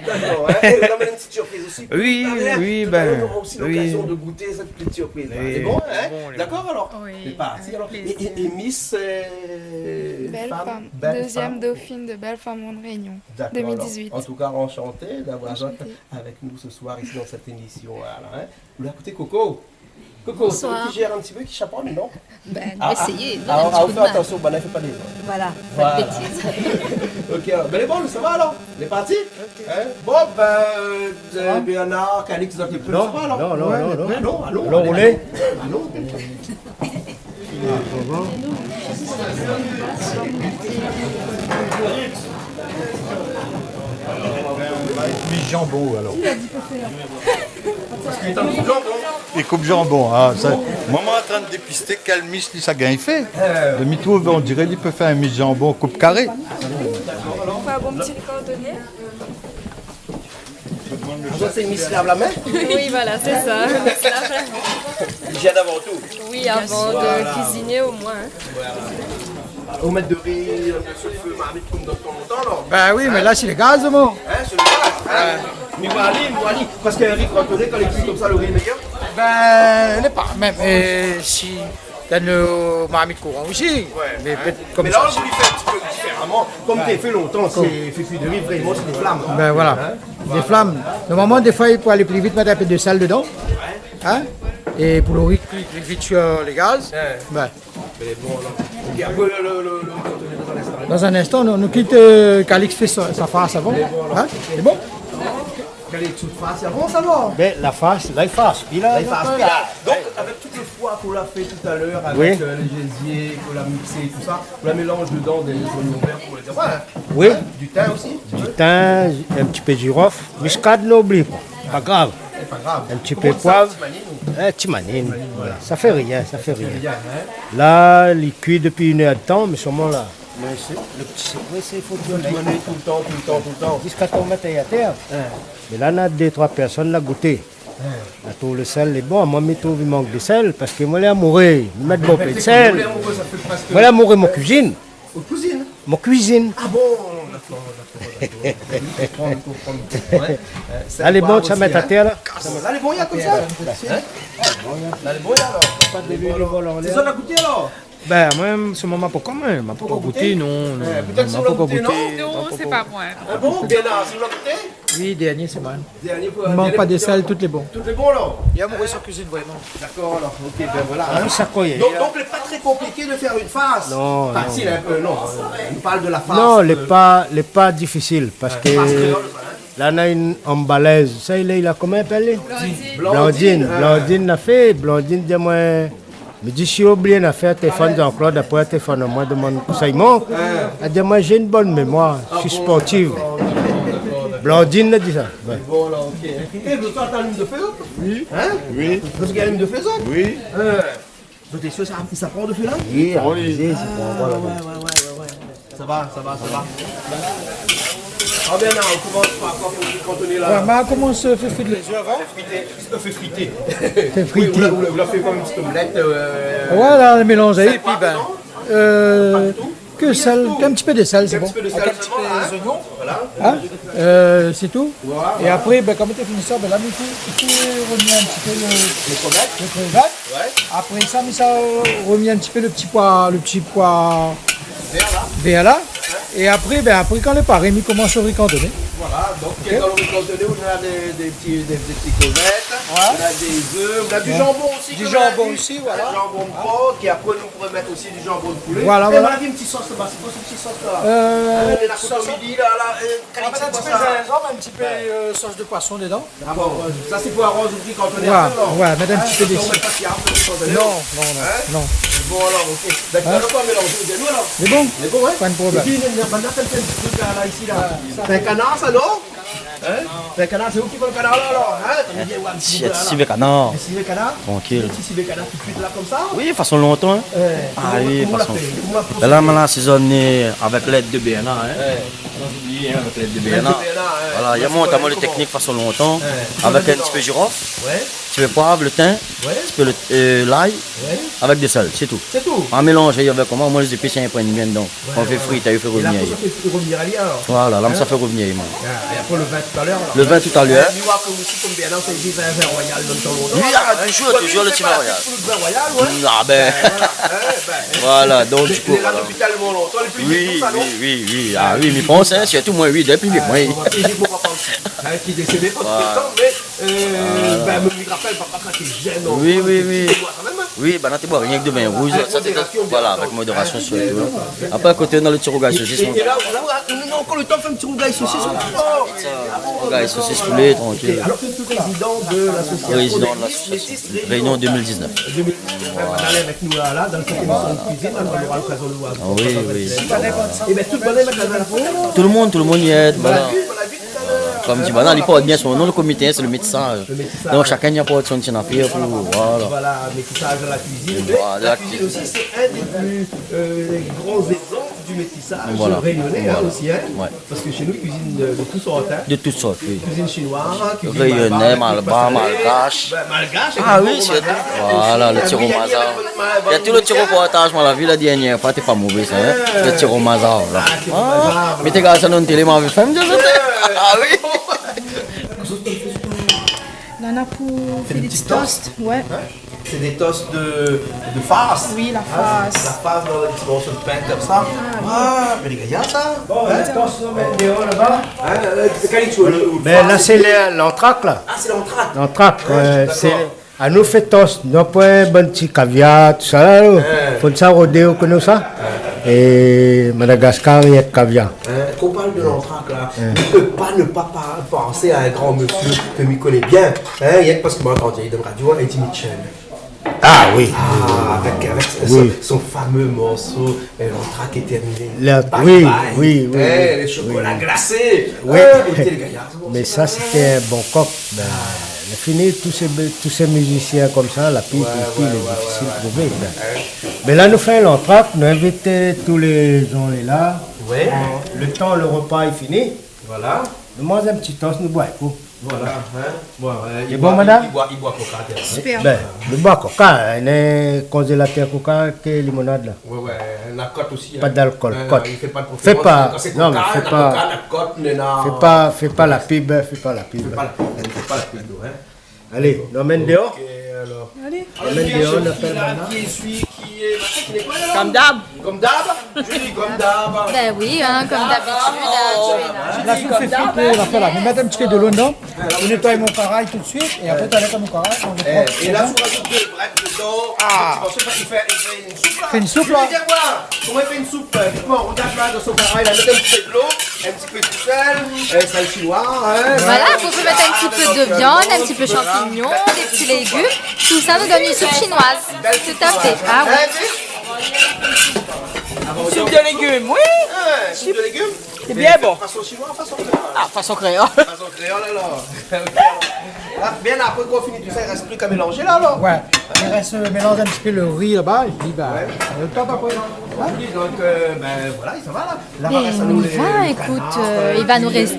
Dakor, hein. É nou la amenn in ti surpriz osi. Oui, oui, ben, oui. Talèr, talèr, nou nora osi lokazion de gouté sèt ti surpriz la. Oui. Lé bon, hein ? Bon, lé bon. Dakor, alor. Oui, avèk plézir. Sé parti, alor. É, é, é Miss, euh, Belle Femme, Belle Femme, deuxième dauphine de Belle Femme en Réunion, deux mille dix-huit. Dakor, alor. An tou ka, anshanté d'avoir zot avèk nou se soir isi dan sèt émision, voilà, hein. Ou la ékout Coco. Coco, sé ou ki zèr in ti pé, ki shapant, non ? Bonsoir. Ben, ah, ah, éséyé, ah, donn in ti kou d'min. Ah, fé atansion, banna i fé pa dé... Voilà, pa de bétiz. Voilà. Ok, alor. Ben, lé bon, sa va, alor ? Lé parti ? Ok. Hein ? Bon, ben, euh, Bernard, Calix, zot lé pré, sa va, alor ? Non, non, non, non. Ah, non, alon, alé, alé. Alon, alon. Miss Jambon, alor. Parske li koup janbon. Li koup janbon, ah, sa. Moin, moin antrin dépisté kèl miss li sa gingn fé. Euh. Mi trouv, on diré li pé fé in miss janbon koup karé. Ou fé in bon ti rikantoné. Atansion, sé miss lav la min ? Oui, voilà, sé sa, miss lav la min. Ijièn avan tou. Oui, avan de kuiziné, omoin, hein. Voilà. Ou mèt do ri, euh, su lo fé, marmit, konm dan tan lontan, alor ? Ben oui, mé la, sé lé gaz, mon. Hein, sé lo gaz, hein ? Ouais. Mé voilà, voilà. Parske in ri kantoné, kan li kui konmsa, lo ri lé méyèr ? Ben, lé pa mèm, euh, si dan in marmit kouran osi. Ouais, mé hein. Mé la, ou la voulu fé in ti pé diféraman. Konm té fé lontan, sé, fé kui do ri, vréman, sé dé flam. Ben voilà. Hein ? Dé flam. Normalman, défoi, pou alé pli vit, mèt in pé d'sèl dedan. Hein ? É pou lo ri kui pli vit su lé gaz. Ouais. Ben. Mé bon, alor. Ok, apré, lo, lo, lo, lo, dan in instan, nou, nou kit, euh, Calix fé sa, sa fars avan. Hein ? Lé bon ? Calix fé sa fars avan, sa va ? Ben, la fars, la, li fars pi la. La, li fars pi la. Donk, avèk tout lo foi k'ou la fé talèr, avèk, euh, lo zézié, k'ou la mixé, tousa, ou la mélanz dedan dé zoignon vèr, pou lé... Oui. Hein ? Du tin osi, in ti pé ? Du tin, in ti pé zirof, miskad, nou oubli pa. Pa grav. Sé pa grav. In ti pé poiv. Koman sa, ti manine ou ? Eh, ti manine. Ti manine, voilà. Sa fé rien, sa fé rien. Sa fé rien, hein. La, li kui dopi inn èr d'tan, mé solman la. Mé sé, lo ti sékré, sé fo tourné. Fo tourné toultan, toultan, toultan. Ziska tan mèt ali atèr. Hein. Mé la, na dé, troi pèrsone la gouté. Hein. La trouv lo sèl lé bon, moin, mi trouv i mank d'sèl, parske moin lé amouré, mi mèt bonpé d'sèl. Ou lé amouré, sa fé parske... Moin lé amouré mon kuizine. Out kuizine ? Mon kuizine. Ah bon, dakor, dakor, dakor. Mi konpran, mi konpran, mi konpran, hein. Euh, sa lé bon, sa mèt atèr la. Hein ? La lé bon, i a konmsa. Hein ? La lé bon, i a alor. Pa de luil, lo vol anlèr. Sé sa, ou la gouté alor ? Ben, moin, se moman, pankor, moin, ma pankor gouté, non, non. Eh, pétèt si ou la gouté, non ? Non, sé pa moin. Ah bon, Bernard, si ou la gouté ? Oui, dernié, sé moin. Dernié pou, dernié pou... I mank pa d'sèl, tout lé bon. Tout lé bon, alor ? Li lé amouré son kuizine, vréman. Dakor, alor, ok, ben voilà, hein. Sa koy, donk, donk, lé pa tré konpliké de fèr in fars. Non, non. Enfin, si, in pé, non. Nou parl de la fars, euh. Non, lé pa, lé pa difisil, parske... Fars kréol, voilà. La, na in anbalèz. Sa, li la, koman i apèl ali ? Blandine. Blandine, hein. Blandine la fé, Blandine di amoin, mi di, si ou oubli in afèr, téléfone Jean-Claude, apré téléfone amoin, domann konsèy amoin. Hein. Èl di amoin, j'ai une bonne mémoire, je suis sportive. Ah bon, dakor, dakor, dakor. Blandine la di sa. Ouais. Bon, alor, ok. Eh, zot la alim do fé, zot ? Oui. Hein ? Oui. Zot la alim do fé, zot ? Oui. Hein. Zot lé sir, sa, sa pran do fé la ? Oui, oui. Ah, voilà, ouais, ouais, ouais, ouais. Sa va, sa va, sa va. Ah ben la, ou komans par koi, pou kantoné la ? Ouais, ma komans, euh, fé frit lé zèf avan. Fé frité. Fé frité. Fé frité. Oui, ou la, ou la, ou la fé konm in ti omlèt, euh... Voilà, lo mélanz, épi, ben, euh, ke sèl, in ti pé d'sèl, sé bon. In ti pé d'sèl solman, hein. Avèk in ti pé zoignon. Voilà. Hein ? Euh, sé tou. Voilà. É apré, ben, kan ou fini sa, ben, la, i fo, i fo romyé in ti pé lo, lo krévat. Lo krévat. Ouais. Apré sa, mi sa romyé in ti pé lo ti poi, lo ti poi vèr la. Vèr la. Ouais. É apré, ben, apré, kan lé paré, mi komans rikantoné. Voilà, Donk, OK. Dan lo kontenu, nou na dé, dé ti, dé, dé ti krevèt, nou na dé zèf, nou na di janbon osi, kan mèm. Di janbon osi, voilà. Janbon de por, é apré nou pouré mèt osi di janbon de poulé. Voilà, voilà. É nou na in ti sos laba, sé koi sèt ti sos la ? Euh, in ti sos, la, la, euh, in ti pé zinzanm, in ti pé, euh, sos de poison dedan. Ah bon, sa sé pou aroz osi kan ou lé an fèt, alor. Ouais, ouais, mèt in ti pé desi. Non, non, non, non. Bon, alor, OK. Dakor, nou va mélanzé, di anou, alor. Lé bon. Lé bon, hein ? Pa de problèm. Épi, nou na, nou na fé in ti truk la, la, isi, la. Ouais, sa. Sé in kanar, sa, non ? Hein ? Sé in kanar, sé ou ki fé lo kanar la, alor, hein ? Sivé kanar. Sivé kanar. Trankil. Ti sivé kanar tout suit la, konmsa ? Oui, fason lontan, hein. Ah oui, koman ou la fé ? Koman ou la fé ? Bin la, moin la asézone avèk lèt de Bernard, hein. San oublié, hein, avèk lèt de Bernard. Lèt de Bernard, hein. Voilà, li la mont amoin lo teknik fason lontan. Avèk in ti pé zirof, ti pé poiv, lo tin, ti pé lo, euh, lay, avèk de sèl, sé tou. Sé tou ? An mélanz avèk koman, moin, lé zépis, sa i pran bien dedan. Kan ou fé frit, ou fé rovnir. É la, sa fé rovnir ali, alor. Voilà, la, sa fé rovnir, moin. Ah, é apré lo vin talèr, alor. Lo vin talèr. É, mi oi ke osi, konm bien, sé di vin, vin royal, dan lo tan lontan. Oui, ah, touzour, touzour lo ti vin royal. Vin royal, ouais. Ah, bin. Voilà, donk, di kou, voilà. Lé la dopi tèlman lontan, lé pli vié ke sa, non ? Oui, oui, oui, oui. Ah oui, mi pans, hein, sirtou moin, oui, dopi, moin. Hein, ki désédé pa tout lo tan, mé Euh, bin, mi rapèl, papa, kan té jenn, oui, oui, oui. Kan mèm, hein. Oui, bin, nou té boir rienk de vin rouz, avèk modérasion, voilà, avèk modérasion sirtou. Apré, a koté, nou na lo ti rougay sosis, é la, la, nou na ankor lo tan fé in ti rougay sosis. Rougay sosis poulé, trankil. Alor ke ou lé prézidan de lasosiasion Réunion deux mille dix-neuf. Réunion deux mille dix-neuf. Voilà. Avèk nou la, la, dan sèt émision de kuizine, la, nou nora lokazion de voir. Ah oui, oui. Ébin, tout lo moun i èd, voilà. Konm di, voilà, li port bien son non, lo komité, sé lo métisaz. Lo métisaz. Donk, shakinn i aport son ti nafèr pou, voilà. Voilà, métisaz dan la kuizine. Voilà, la kuizine osi, sé inn dé pli, euh, gran égzanp di métisaz réunion, hein, osi, hein. Ouais. Parske shé nou, i kuizine de, de tout sort, hein. De tout sort, oui. Kuizine shinoiz, kuizine réunionnais, malbar, malgash. Malbar, malgash, ah oui, sirtou. Voilà, lo ti ro mazar. Néna tout lo ti roportaz, moin la vi la dèrnièr foi, té pa mové sa, hein. Lo ti ro mazar la. Ah, mé té gard sa dan télé, moin la vi fé, mi di, ah oui. Nana pou fé dé ti toast, ouais. Sé dé toast de, de fars. Oui, la fars. La fars dan in ti morso de pin konmsa. Ah, mé lé gayar sa. Bon, la toast, nou mèt déor laba. Mé la, sé lé, lantrak la. Ah, sé lantrak. Lantrak, ouais, sé, anou fé toast, nou pran bann ti kaviar, tousa la, nou. Fo sa rodé, ou koné sa. É Madagascar, rienk kaviar. Hein, kan ou parl de lantrak la, mi pé pa ne pa, pa pansé a in gran mésyé ke mi koné bien. Hein, rienk parske moin la antann ali dan radio, Eddy Mitchell. Ah oui. Ah, avèk, avèk son, son fameux morso, euh, lantrak étèrnié. Bye bye. Oui, oui, oui. Hein, lo shokola glasé. Oui. Ah, koté lé gayar. Mé sa, sété in bon kok. Bin, la fini, tout sé, tout sé mizisien konmsa, la pi, ouais, pi, ouais, lé difisil trouvé, bin. Mé la, nou fé lantrak, nou invit tout lé zan lé la. Ouais. Lo tan lo ropa lé fini. Voilà. Nou manz in ti toast, nou boir in kou. Voilà, hein. Bon, euh, lé bon, madam ? I boir, i boir koka, tiens. Super. Bin, nou boir koka, hein, konzélatèr koka, ke limonad la. Ouais, ouais, la kot osi, hein. Pa d'alkol, kot. Non, non, i fé pa de préférans, kan sé koka, non, mé fé pa, koka, la kot, néna. Fé pa, fé pa la pib, fé pa la pib. Fé pa la pib, fé pa la pib, hein. Alé, nou amèn déor. OK, alor. Alé. Nou amèn déor, nou apèl banna. Konm dab. Konm dab. Julie, konm dab. Bin oui, hein, konm dabitid, hein, Julie. La, si ou fé frit, euh, la fé la. Nou mèt in ti pé dolo dedan. Nou nétoy mon karay tout suit. É apré, talèr, kan mon karay, nou é la, si ou razout dé brèd dedan, in ti morso, i fé, i fé in soup la. Fé in soup la. Julie, vien voir. Koman i fé in soup, euh, dites-moi, ou gard la dan son karay la, mèt in ti pé dolo, in ti pé de sèl, euh, sèl shinois, hein. Voilà, ou pé mèt in ti pé de viann, in ti pé shanpignon, dé ti légim. Tousa i donn in soup shinoiz. Tout à fait. Ah oui. Soup de légim, oui. Soup de légim. Lé bien bon. Fason shinoiz, fason kréol ? Ah, fason kréol. Fason kréol, alor. OK. La, bien, apré kan ou fini tousa, i rès pli k'a mélanzé la, alor ? Ouais. I rès, euh, mélanz in ti pé lo ri laba, épi, bin, lo tan apré. Hein ? Julie, donk, euh, bin, voilà, sa va la. La, i rès anou lo kanar, ékout, euh, i va nou rès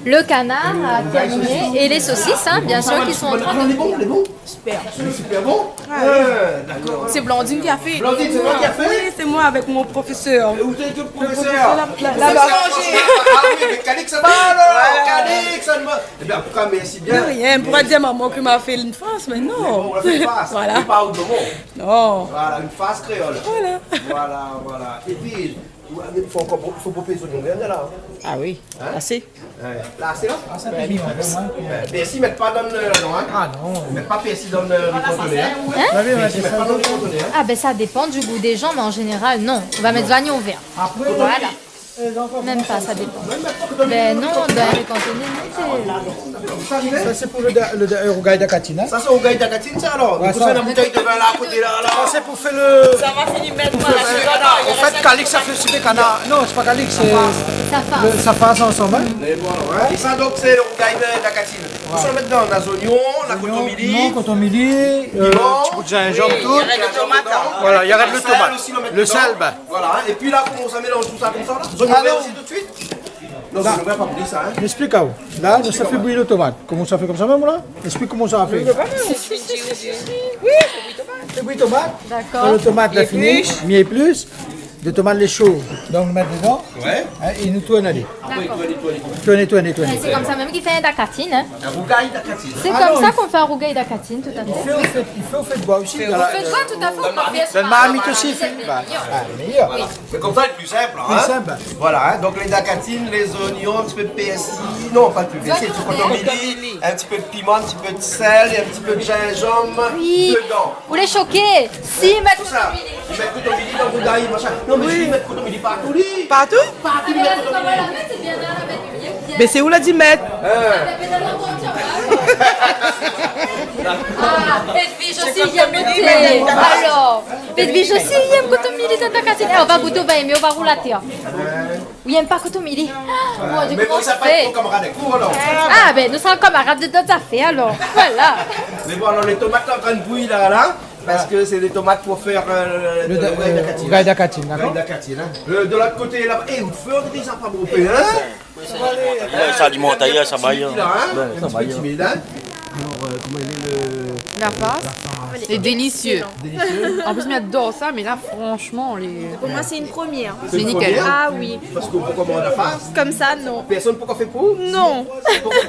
lo kanar a tèrminé é lé sosis, hein, bien sûr, ki sont en train de... Lé bon, lé bon. Super. Lé super bon. Ah oui. Euh, dakor. C'est Blandine qui a fait. Blandine, c'est toi qui as fait ? Oui, c'est moi avec mon professeur. Et où t'es, ton professeur ? Le professeur, la, la, la, la. Ah oui, mé Calix, sa va, alor ? Ouais. Calix, sa va. Eh bien, en tout cas, merci bien. De rien, on pourra dire à maman que m'a fait une farce, mais non. Bon, on a fait une farce. Voilà. Mé pa out momon. Non. Voilà, in farce kréol. Voilà. Voilà, voilà. Épi, Fo ankor, fo pou pèy zoignon la. Ah oui, asé. La, asé la. Pèrsi, mèt pa dan, non, hein. Ah non. Mèt pa pèrsi dan le riz cantonais, hein. Hein ? Pèrsi, mèt pa dan le riz cantonais, hein. Ah ben, ça dépend du goût des gens, mais en général, non. On va mettre oignons verts. Voilà. Même pas, ça dépend. Ben non, dan le riz cantonais, non, c'est... Sa sé pou le da-, le da-, le rougay dakatine, hein. Sa sé rougay dakatine, sa, alor. Ouais, sa. Ou sa, la boutèy de vin la, koté la, la. Sa sé pou fé le... Sa va fini mèt, voilà. An fèt, Calix la fé super kanar. Non, sé pa Calix, sé... Safa. Le Safa, sa ansanm, hein. Mé bon, ouais. É sa, donk, sé le rougay de dakatine. Ou sa mèt dan, na zoignon, na kotomili. Zoignon, kotomili, euh, ti bout zinzanm, tout. Oui, i arèt le tomat, hein. Voilà, i arèt le tomat. Le sèl osi, nou mèt dedan. Le sèl, ben. Voilà, hein. É pi la, koman sa mélanz tout sa konmsa la ? Zoignon vèr osi tout de suite ? Non, zoignon vèr pa pou di sa, hein. J'explique à vous. La, nou sa fé bouyi le tomat. Koman sa fé konmsa mèm, la ? Explique comment ça va faire. Si, si, si, si, si. Oui, fé bouyi tomat. D'accord. Kan le tomat la fini, mi éplush. Le tomat lé sho, donk nou mèt dedan. Ouais. Hein, é nou tourn, alé. Apré, tourn, tourn, tourn. Tourn, tourn, tourn. Mais c'est comme ça même qu'il fait un dakatine, hein. Un rougay dakatine. C'est comme ça qu'on fait un rougay dakatine, tout à fait. I fé o fé, i fé o fé d'boi osi. Fé o fé d'boi, tout à fait, on peut faire ça. Dan marmit osi, i fé. Bah, ah, meilleur. Oui. Mé konmsa lé pli sinp, hein. Pli sinp. Voilà, hein, donk le dakatine, le zoignon, in ti pé de pèrsi. Non, pa de pèrsi, in ti pé de kotomili, in ti pé de piman, in ti pé de sèl é in ti pé de zinzanm dedan. Oui. Ou lé shoké ? Si, mèt kotomili. Mèt kotomili dan rougay, machin. Non, mé i mèt kotomili partou, li. Partou ? Partou, li mèt kotomili. Mé sé ou la di mèt ? Hein. Ah, Edwige osi i yèm kotomili. Alor, Edwige osi i yèm kotomili dan dakatine. Eh, on va goûter, on va aimer, on va rouler à terre. Ou yèm pa kotomili ? Mon Dieu, comment ça fait ? Mé bon, sa pa èt tro kamarad avèk ou, alor. Ah ben, nou sra kamarad dan dot zafèr, alor. Voilà. Mé bon, alor, le tomat lé antrin bouyi la, la, parske sé le tomat pou fé, euh, le rougay dakatine. Le rougay dakatine, d'accord. Rougay dakatine, hein. Euh, de l'ot koté la, eh, ou fé, André, sa pa bon, hein ? Ouais, sa i alimant, sa i alimant. Timid la, hein ? Ouais, sa i alimant. Timid, hein ? Alor, euh, koman i lé le... La farce. La farce. C'est délicieux. Excellent. Délicieux. En plus, mi ador sa, mé la, franchement, lé... Pour moi, c'est une première. C'est nickel. C'est une première ? Ah oui. Parske ou koman la farce ? Comme ça, non. Pèrsone la pa fé pou ou ? Non.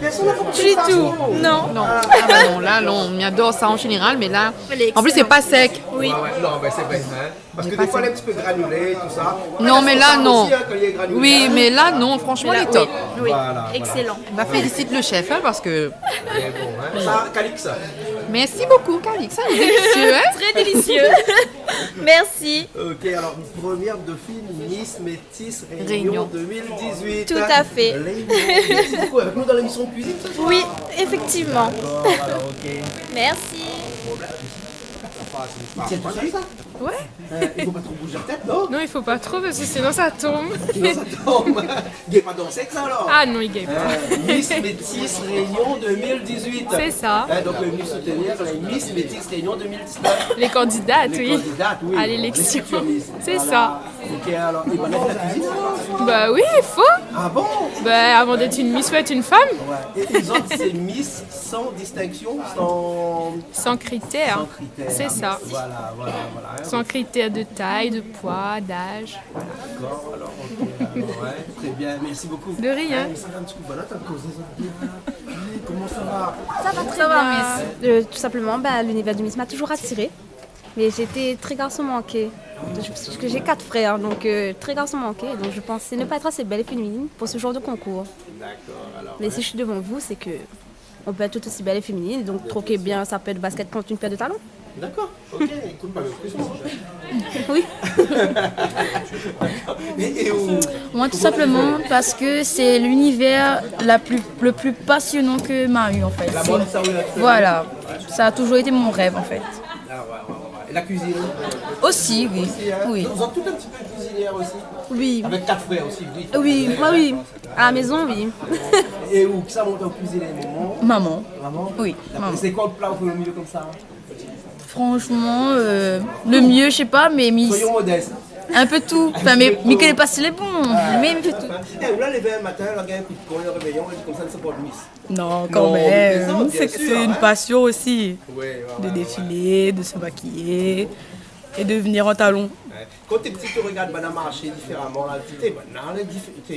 Pèrson la pa fé pou ou ? Du tout. Non. Non. Ah, ah, non, la, non. Mi ador sa an zénéral, mé la, en plus, sé pa sèk. Lé excellent. Oui. Ouais, ouais. Non, mé sé vré, hein. Parske défoi, lé in ti pé granilé, tousa. Non, mé la, non. Parske sa osi, hein, kan lé granilé, hein. Oui, mé la, non, franchement, lé top. Oui, oui. Voilà, voilà. Excellent. Bah, félicite le chef, hein, parske... Mé bon, hein. Sa, Calix. Merci beaucoup, Calix. Ça, c'est délicieux, hein ? Très délicieux. Merci. Ok, alors, première dauphine Miss Métis Réunion deux mille dix-huit. Tout à fait. Réunion. Merci beaucoup. Avec nous dans l'émission de cuisine ce soir ? Oui, effectivement. D'accord, alors, ok. Merci. Tiens, tout seul, ça ? Ouais. Euh, il faut pas trop bouger la tête, non ? Non, il faut pas trop, parce que sinon ça tombe. Sinon, ça tombe. Gingn pa dansé èk sa, alor ? Ah non, i gingn pa. Euh, Miss Métis Réunion deux mille dix-huit. C'est ça. Hein, donc, euh, venez soutenir les Miss Métis Réunion deux mille dix-neuf. Les candidates, oui. Les candidates, oui. À l'élection. Les futures Miss. C'est ça. Voilà. Ok, alors, et ben, la cuisine, alors ? Bah oui, il faut. Ah bon ? Bah, avant d'être une Miss, faut être une femme. Ouais. Et les autres, c'est Miss sans distinction, sans... Sans critère. Sans critère. C'est ça. Voilà, voilà, voilà, hein. Sans critère de taille, de poids, d'âge. D'accord, alors, ok, alors, ouais, très bien, merci beaucoup. De rien. Hein, mais ça va un petit coup, voilà, t'as causé ça. Comment ça va ? Ça va très bien. Ça va, Miss. Euh, tout simplement, bah, l'univers du Miss m'a toujours attirée. Mais j'étais très garçon manqué. Parce que j'ai quatre frères, donc, euh, très garçon manqué. Donc je pensais ne pas être assez belle et féminine pour ce genre de concours. D'accord, alors, ouais. Mais si je suis devant vous, c'est que on peut être tout aussi belle et féminine, donc troquer bien sa paire de baskets contre une paire de talons. D'accord, ok, écoute, pas de pression. Oui. Et, et où... Moi, tout simplement parce que c'est l'univers la plus, le plus passionnant que m'a eu, en fait. La mode, ça, oui, la... Voilà, ça a toujours été mon rêve, en fait. Ah, ouais, ouais, ouais, ouais. Et la cuisine ? Aussi, oui. Aussi, hein ? Oui. Vous êtes tout un petit peu cuisinière aussi ? Oui. Avec quatre frères aussi, oui. Oui, moi, oui. À la maison, oui. Et où, qui ça monte en cuisine, maman ? Maman. Maman ? Oui, maman. D'accord. C'est quoi le plat ou fé le mieux comme ça ? Franchement, euh, le mieux, je sais pas, mais mi... Soyons modestes. Un peu tout. Enfin, mais mi koné pa si lé bon, mé mi fé tout. Eh, ou la lévé un matin, la gingn in kou d'kon, le réveillon, é konmsa, nou sort Miss. Non, quand même. Non, mais bien sûr, hein. C'est que c'est une passion aussi. Ouais, ouais, ouais, ouais. De défiler, de se maquiller et de venir en talons. Kan té pti, ou té rogard banna marshé diféraman la, té, banna la, dif-, té,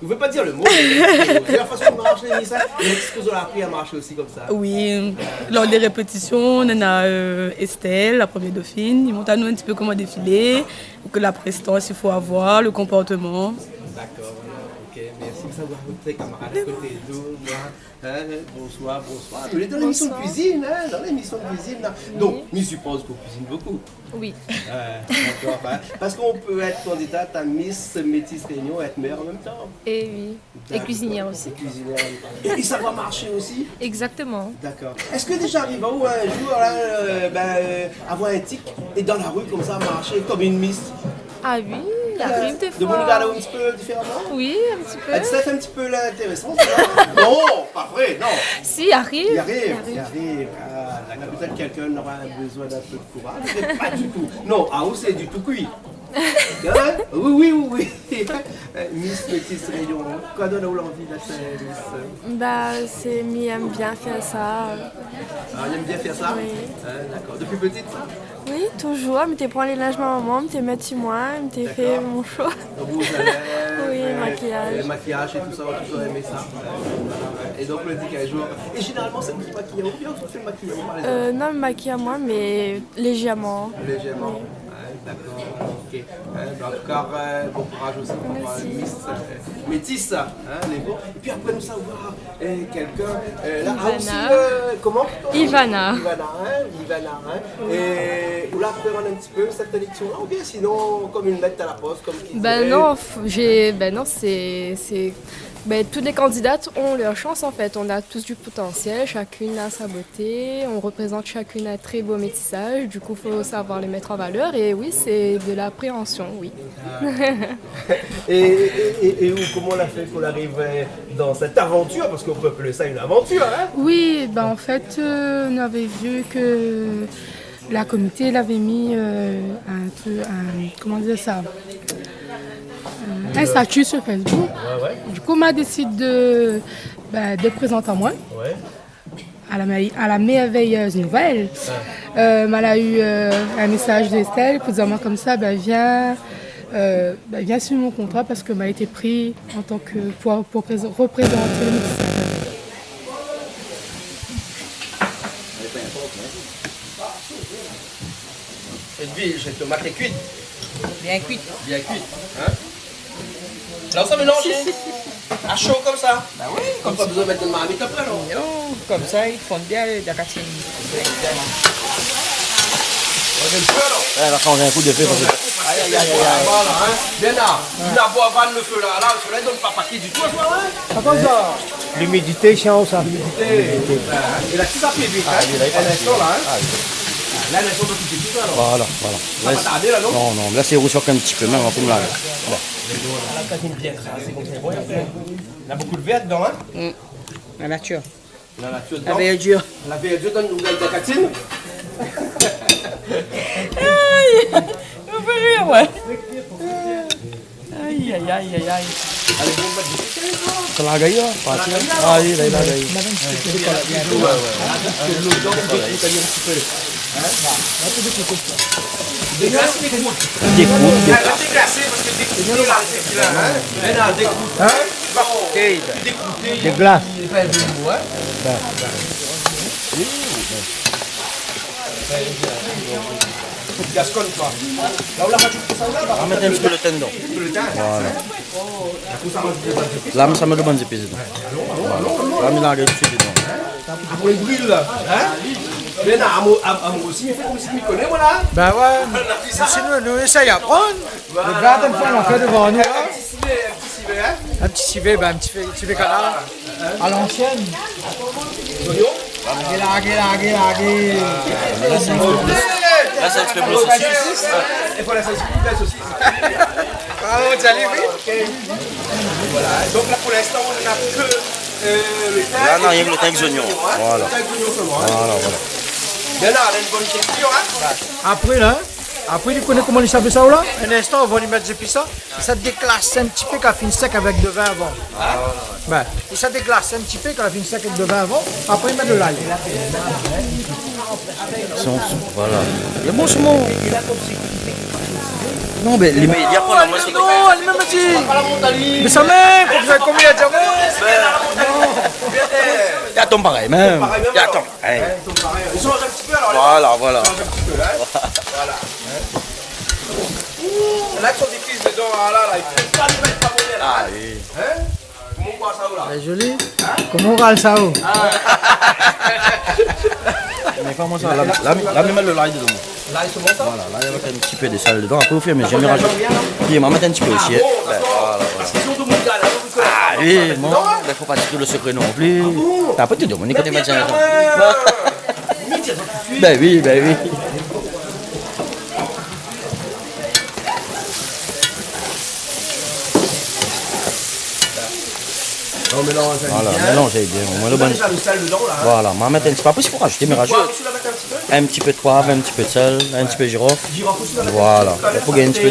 ou vé pa dir lo mo, mé la fason de marshé, sa, èske zot la apri a marshé osi konmsa ? Oui, lor dé répétision, nou néna, euh, Estelle, la première dauphine, i mont anou in ti pé koman défilé, ke la prestans i fo avoir, lo konportman. Dakor, OK, mèrsi. Sa va, out kamarad a koté de ou, la. Hein, bonsoir, bonsoir. Ou lé dan lémision de kuizine, hein, dan lémision de kuizine, la. Oui. Donk, mi sipoz ke ou kuizine bonpé. Oui. Euh, dakor, hein. Parske ou pé èt kandida a Miss Métis Réunion é èt mèr an mèm tan. Eh oui. Dakor. Et cuisinière aussi. Et cuisinière en même temps. É, é sa va marshé osi ? Exactement. Dakor. Èske déza i ariv aou in zour, la, euh, ben, euh, avoir in tik é dan la ri konmsa, marshé konm in miss ? Ah oui, i ariv défoi. Demoun i rogard aou in ti pé diféraman ? Oui, in ti pé. Èt sa i fé in ti pé lintérésan, sa ? Non, pa vré, non. Si, i ariv. I ariv, i ariv. Ah, dakor. Pétèt kèlkin nora bezoin d'in pé de kouraz, mé pa ditou. Non, aou sé di tou kui. Hein ? Oui, oui, oui, oui. Euh, Miss Métis Réunion, kosa i done aou lanvi d'èt, euh, Miss ? Bah, sé, mi èm bien fé sa. Ah, ou èm bien fé sa ? Oui. Hein, dakor. Dopi ptit, sa ? Oui, touzour. Mi té pran lé linz momon, mi té mèt si moin, mi té fé mon sho. Dakor. Rouz a lèv, oui, euh, makiyaz. Euh, makiyaz é tousa, ou la touzour èm sa. Euh, voilà. É donk, ou la di in zour. É zénéralman, sé ou ki makiy aou oubien ou fé makiy aou par lézot ? Euh, non, mi makiy amoin, mé lézèrman. Lézèrman. Oui. Ouais, dakor, OK. Hein, ben, an tou ka, euh, bon kouraz osi pou, euh, Miss, euh, Métis, hein, lé bon. Épi apré, nou sa voir, euh, kèlkin, euh, la, ah, osi, euh, koman ? Ivana. Ivana, hein, Ivana, hein. É ou la apréann in ti pé sèt séléksion-la, oubien sinon, konm in lèt a la pos, konm ki diré ? Ben non, f-, j'ai, ben non, c'est, c'est, ben, toutes les candidates ont leur chance, en fait. On a tous du potentiel, chacune a sa beauté, on représente chacune un très beau métissage, du coup, faut savoir les mettre en valeur, et oui, c'est de l'appréhension, oui. Ah. É, é, é, é ou, koman ou la fé pou ou ariv, euh, dan sèt avantir, parske ou pé apèl sa in avantir, hein ? Oui, ben, en fait, euh, on avait vu que la comité, elle avait mis, euh, un truc, un, comment dire ça ? Euh, un statut sur Facebook. Ouais, ouais. Du coup, ma désidé de, ben, de prézant amoin. Ouais. À la mè-, à la merveilleuse nouvelle. Ouais. Euh, ma la u, euh, in mésaz de Estelle pou dir amoin konmsa, ben, vien, euh, ben, vien sign mon kontra parske ma été pri an tan ke pou, pou préz-, reprézant le métissage. Edwige, tomat lé kui. Bien kui. Bien kui, hein ? La, sa mélanz, hein ? A sho konmsa. Bah oui, konmsa. Pa bezoin mèt dan marmit apré, non ? Non, konmsa, i fonn bien, euh, dan la katine. Ouais, mé le feu, alors. Ouais, la shanj in kou de fé, parske... Aïe, aïe, aïe, aïe, aïe. Voilà, hein. Bien là. Ou la boir van le feu, la. La, le soleil i done pa paké ditou, toi, hein ? Atann sa. L'humidité, chien, sa. L'humidité. É la, ti sa fé vit, hein. Ah, oui, la, i pass. In instan, la, hein. Ah, oui. La, in instan, ou va kouté tousa, la. Voilà, voilà. Sa va pa tardé, la, non ? Non, non, la, sé rousi in ti pé, mèm, an fond, la. Bon. La katine bien krasé konmsa, bon, néna bonpé de vèr dedan, hein ? Mm. La natir. La natir dedan. La vèrdir. La vèrdir dan, dan la katine. Aïe, ou fé rir, ouais. Aïe, aïe, aïe, aïe, aïe. Sa la gayar, parti. Ah, oui, la, la, la. Déglas, déglas. Déglas, déglas. Ah, déglas, parske déglas, la, sé bien, hein. Mé non, déglas. Hein ? Bon, déglas. Déglas. Lé pa in bon mo, hein. Bin. Gaskon, koi. La, ou la razout sa, ou la ? On va mèt in ti pé lo tin dedan. In ti pé lo tin. Voilà. La, mi sa mèt lo bann zépis dedan. Voilà. La, mi larg tout suit dedan. Apré, i bril, la. Hein ? Mé non, amoin, amoin osi, i fo konmsi mi koné, moin, la. Bin ouais. Sinon, nou éséy aprann. Voilà. Regard in pé, nou fé devan nou, hein. In ti sivé, in ti sivé, hein. In ti sivé, bin, in ti sivé, sivé kanar. Voilà. Hein ? A l'ansièn. Zoignon. Larg, larg, larg. La, sé in ti pé plis. La, sé in ti pé plis osi. É voilà, sé in ti pé plis osi. Ah, ou la di, oui. OK. Voilà. Donk la, pou linstan, nou na ke, euh, lo tin. La, nou na rienk lo tin èk zoignon, hein. Voilà. Lo tin èk zoignon solman, hein. Voilà, voilà. Bien la, la, in bone tékstir, hein. Apré, la, apré, ou koné koman i sava sa, la ? In instan, avan li mèt zépis, sa, sa déglas in ti pé, kan fine sèk avèk de vin avan. Bin, é sa déglas in ti pé, kan fine sèk avèk de vin avan. Apré, i mèt de lay. Sé an soup, voilà. Lé bon, sé bon. Non, mé li mèt, li aprann amoin, sé... Non, li mèm di. Mé sa mèm, fo ke sa konm li la di amoin. Ben, non. Li atann parèy mèm. Li atann parèy mèm, alor. Li atann parèy. Li sanz in ti pé, alor, lé... Voilà, voilà. Li sanz in ti pé, in. Voilà. La, kan i kuis dedan, ah la la, i fo pa mèt pa bonèr la. Ah oui. In ? Koman ou ral sa, ou la ? Lé zoli. Koman ou ral sa, ou ? Mé koman sa, la, la, la, mi mèt lo lay dedan. Lay solman sa ? Voilà, la, mi mèt in ti pé de sèl dedan. Apré, o fur é a mezur, mi razout. Pi, mi mèt in ti pé osi, in. Ah bon, dakor. Ben, voilà, voilà. Parske si ou demann, ah, oui, bon, mé fo pa dir lo sekré non pli. Ah bon ? Apré, tout demoun i koné. Mé bien, mèt in... Ben oui, ben oui. On mélange bien. Voilà, mélanz bien. Ou mèt déza lo sèl dedan la, in. Voilà, mi mèt in ti pé. Apré, si fo razouté, mi razout. Poiv osi, ou la mèt in ti pé ? In ti pé de poiv, in ti pé de sèl, in ti pé zirof. Zirof osi, ou la mèt in ti pé. Voilà. Fo gingn in ti pé.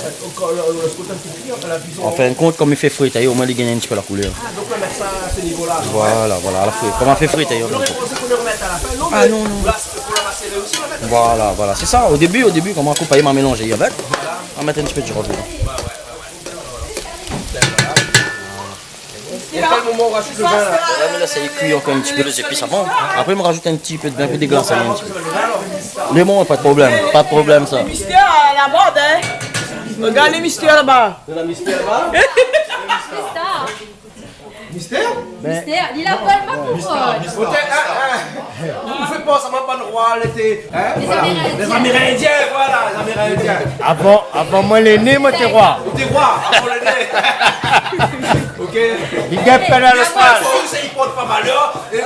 Parske, euh, kan, euh, lo koté in pé kui, la kuison... An fin de kont, konm i fé frit, omoin li gingn in ti pé la koulèr. Ah, donk, ou mèt sa a se nivo la, alor. Voilà, voilà, la frit. Konm i fé frit, an fin de kont. Ou noré pansé pou nou romèt a la fin, non, mé... Ah non, non. La, sé pou la maséré osi, ou la mèt. Voilà, voilà, sé sa. O débi, o débi, koman ou koup, ou mélanz avèk. Voilà. Ou mèt in ti pé de zirof dedan. É a kèl moman ou razout lo vin la ? La, mi lès ali kui ankor in ti pé, lé zépis avan. Apré, mi razout in ti pé de vin pou déglasé in ti pé. Mé bon, pa de problèm, pa de problèm sa. Mistèr a la mod, in. Regard lo mistèr laba. Néna mistèr laba ? Mistèr. Mistèr ? Mistèr, li la pran ma pou... Mistèr, mistèr. Oté, in, in. Ou fé pans amoin bann roi lété, in, voilà. Lé Zamérindien. Lé Zamérindien, voilà, lé Zamérindien. Avan, avan moin lé né, moin té roi. Ou té roi, avan lé né. OK. Big up Kanal Austral. Sa i port pa malèr. É, euh,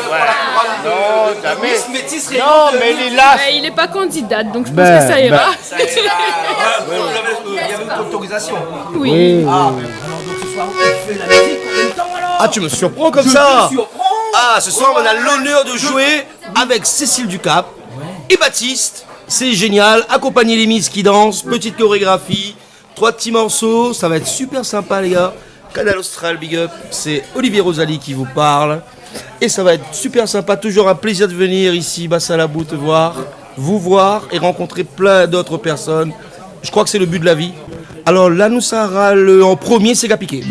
voilà, la kouronn de, de Miss Métis Réunion deux mille dix. Non, zamé. Non, mé li la... Mé li lé pa kandida, donk mi pans ke sa ira. Ben, ben. Sa i lé la, euh, ou lavé, euh, navé lotorizasion. Oui. Oui, oui. Ah, ben, alor, donk, se soir, ou fé la mizik an mèm tan, alor. Ah, tu me surprends comme ça. Je te surprends. Ah, ce soir, on a l'honneur de jouer avec Cécile Ducap et Baptiste. C'est génial. Accompagner les Miss qui dansent. Petite chorégraphie. Trois petits morceaux, ça va être super sympa, les gars. Kanal Austral, big up, c'est Olivier Rosalie qui vous parle. Et ça va être super sympa, toujours un plaisir de venir ici, Bassa Labou, te voir, vous voir et rencontrer plein d'autres personnes. Je crois que c'est le but de la vie. Alors là, nou sava, le, an promié, sé Gapiké.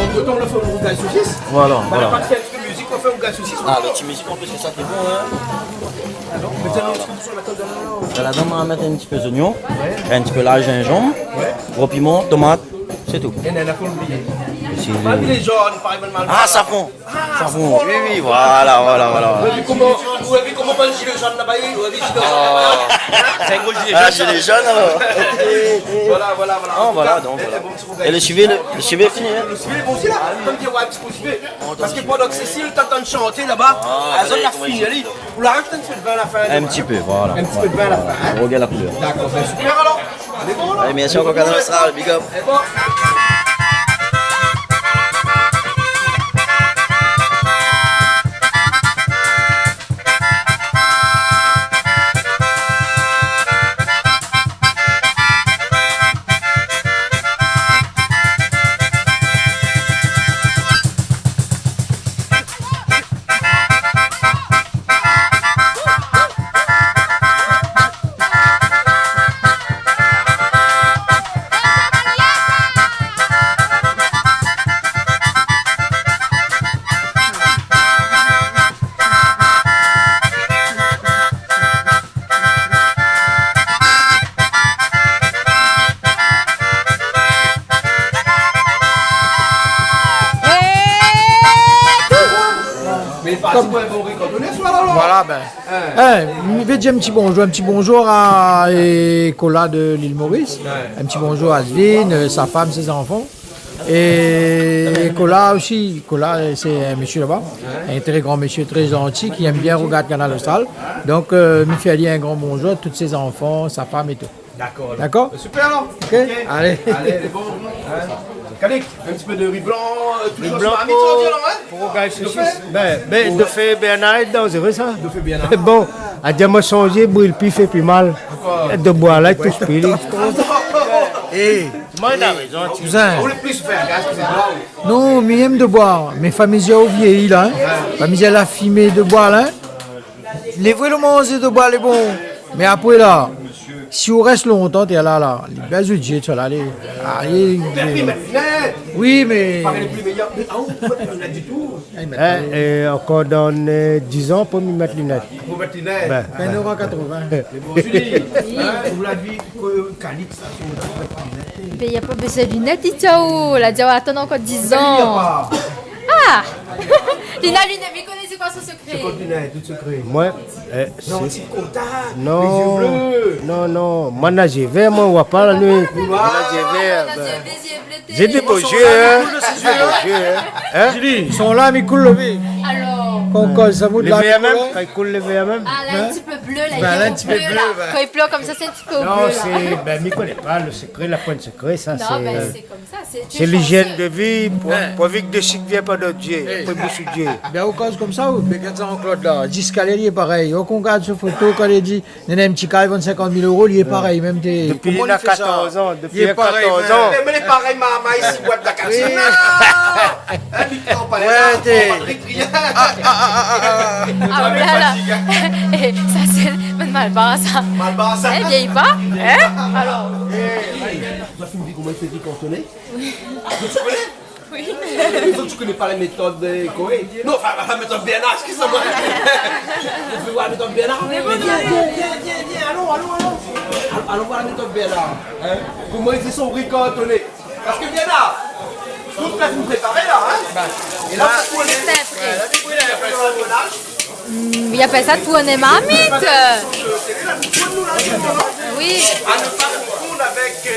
Antretan, nou la fé rougay sosis. Voilà, voilà. Ou la pa fé in ti pé mizik, ou la fé rougay sosis. Ah, lo ti mizik an plis, sé sa ki lé bon, in. Alor, mé tiens, in ti pé sir la table, alor. Sa ladan, nou va mèt in ti pé zoignon, ouais, in ti pé lay, zinzanm, ouais, gro piman, tomat, sé tou. É la, la, fo oublié. Si... Malgré lé zone, pa mal. Ah, safran. Ah, safran. Safran. Oui, oui, voilà, voilà, voilà. Ou la vi koman, ou la vi koman bann zilé zone laba, ou la vi zilé zone laba. Ah. Sé in gro zilé zone, sa. Ah, zilé zone, alor. Voilà, voilà, voilà. Ah, voilà, donk, voilà. An tou ka, é, é, bon, ti rougay. É lo sivé, lo, lo sivé lé fini, in. Lo sivé lé bon osi la. Ah, oui. Konm di, ouais, in ti pé sivé. Parske pandan ke Cécile té antrin shanté laba, ah, zot la fini ali. Ou la razout in ti pé de vin a la fin, in ti pé, voilà. In ti pé de vin a la fin, in. Voilà. Ou rogard la koulèr. Dakor, ben, super alor. Lé bon la. Alé, mèrsi ankor, Kanal Austral, big up. Lé bon. Mé pa si bon, bon rikodonèr, voilà, alor. Voilà, ben. In. In, mi vé dir in ti bonzour, in ti bonzour a, euh, Kola de l'île Maurice. Ouais. In ti bonzour a Asvin, euh, sa fanm, sé zanfan. É Kola osi, Kola, euh, sé in mésyé laba, ouais, in tré gran mésyé, tré zanti, ki èm bien rogard Kanal Austral. Donk, euh, mi fé ali in gran bonzour, tout sé zanfan, sa fanm é tou. Dakor. Dakor ? Super alor. Ok. Ok. Alé. Alé, lé bon. Hein ? Kalik, in ti pé de ri blan, euh, toujour su la marmit, ou di alor, hein ? Pou gingn sosis. Dofé ? Bin, bin, dofé Bernard lé danzéré, sa. Dofé Bernard. Bon, a di amoin sonjé, bril pi, fé pi mal. Dakor. Èt de boi la, i toush pi, li. Ah non. É, koman li na rézon, ti kouzin. Ou lé pli fé gaz ke de boi, ou. Non, mi yèm de boi. Mé famizièr ou vyéyi la, hein. Famizièr la fimé de boi la, hein. Lé vré, lo manzé de boi lé bon. Mé apré la, si ou rès lontan, té la, la, li bèz lo dié, sa la, lé, ah, lé, lé, oui, mé... Parèy, lé pli méyèr. Mé, ah, ou pé pa mèt linèt ditou. Hein, é ankor dan, euh, diz an, pou mi mèt linèt. Pou mèt linèt. Bin. Bin, nora katrovin. Mé bon, Julie, hein, ou la vi ke Calix, sa, si ou la mèt linèt. Bin, na pa bezoin linèt, li di aou. La di aou atann ankor diz an. Ah ! Li na linèt, mi koné sé koi son sekré. Sé koi linèt, tout sekré. Moin, euh, non, sé ti kontak, non, lé zié blé. Non, non, moin na zié vèr, moin, ou voi pa la nuit. Moin na zié vèr, bin. Zié blé, zié blé. Zé dé bo zié, hein. Dé bo zié, hein. Hein ? Julie, son la, mi koul lo vé. Alor. Kan, kan sa mout la, lé vèr mèm, kan i koul lé vèr mèm. Ah, la, in ti pé blé, la, in ti pé blé, la. Kan i plèr konmsa, sé in ti pé blé, la. Non, sé, bin, mi koné pa lo sekré, la poin de sekré, sa, sé, euh, sé konmsa, sé, sé lizièn de vi, pou, pourvu ke de sik vien pa dot zié, apré boush zié. Bin, ou koz konmsa, ou, mé gard Jean-Claude la, ziska lé, li lé parèy. Ou kan ou gard son foto, kan li di, néna in ti kaz i vann sinkant mil éro, li lé parèy, mèm té, dopi li na katorz an, dopi li na katorz an. Mé, mé lé parèy, marmay, isi, boit la kantine. Oui. Hein, mi pran pa lé la, té, pa de rien. Ah, ah, ah, ah, ah. Ah, oh la la. Eh, sa sé bann malbar, sa. Malbar, sa. Eh, vyéyi pa, hein ? Alor. Eh, ou la fine vi koman i fé ri kantoné ? Oui. Ou koné ? Oui. Mé ou koné pa la métod, euh, Corée ? Non, anfin, la métod Bernard, eskiz amoin. Ou vé voir la métod Bernard ? Oui, oui, oui. Mé vien, vien, vien, vien, vien, alon, alon, alon. Alon, alon voir la métod Bernard, hein ? Koman i fé son ri kantoné ? Parske Bernard, tout lé préparé la, hein ? Bin. É la, ou koné. Sé vré. Hmm, i apèl sa tourné marmit. Oui. À ne pas confondre avec, euh,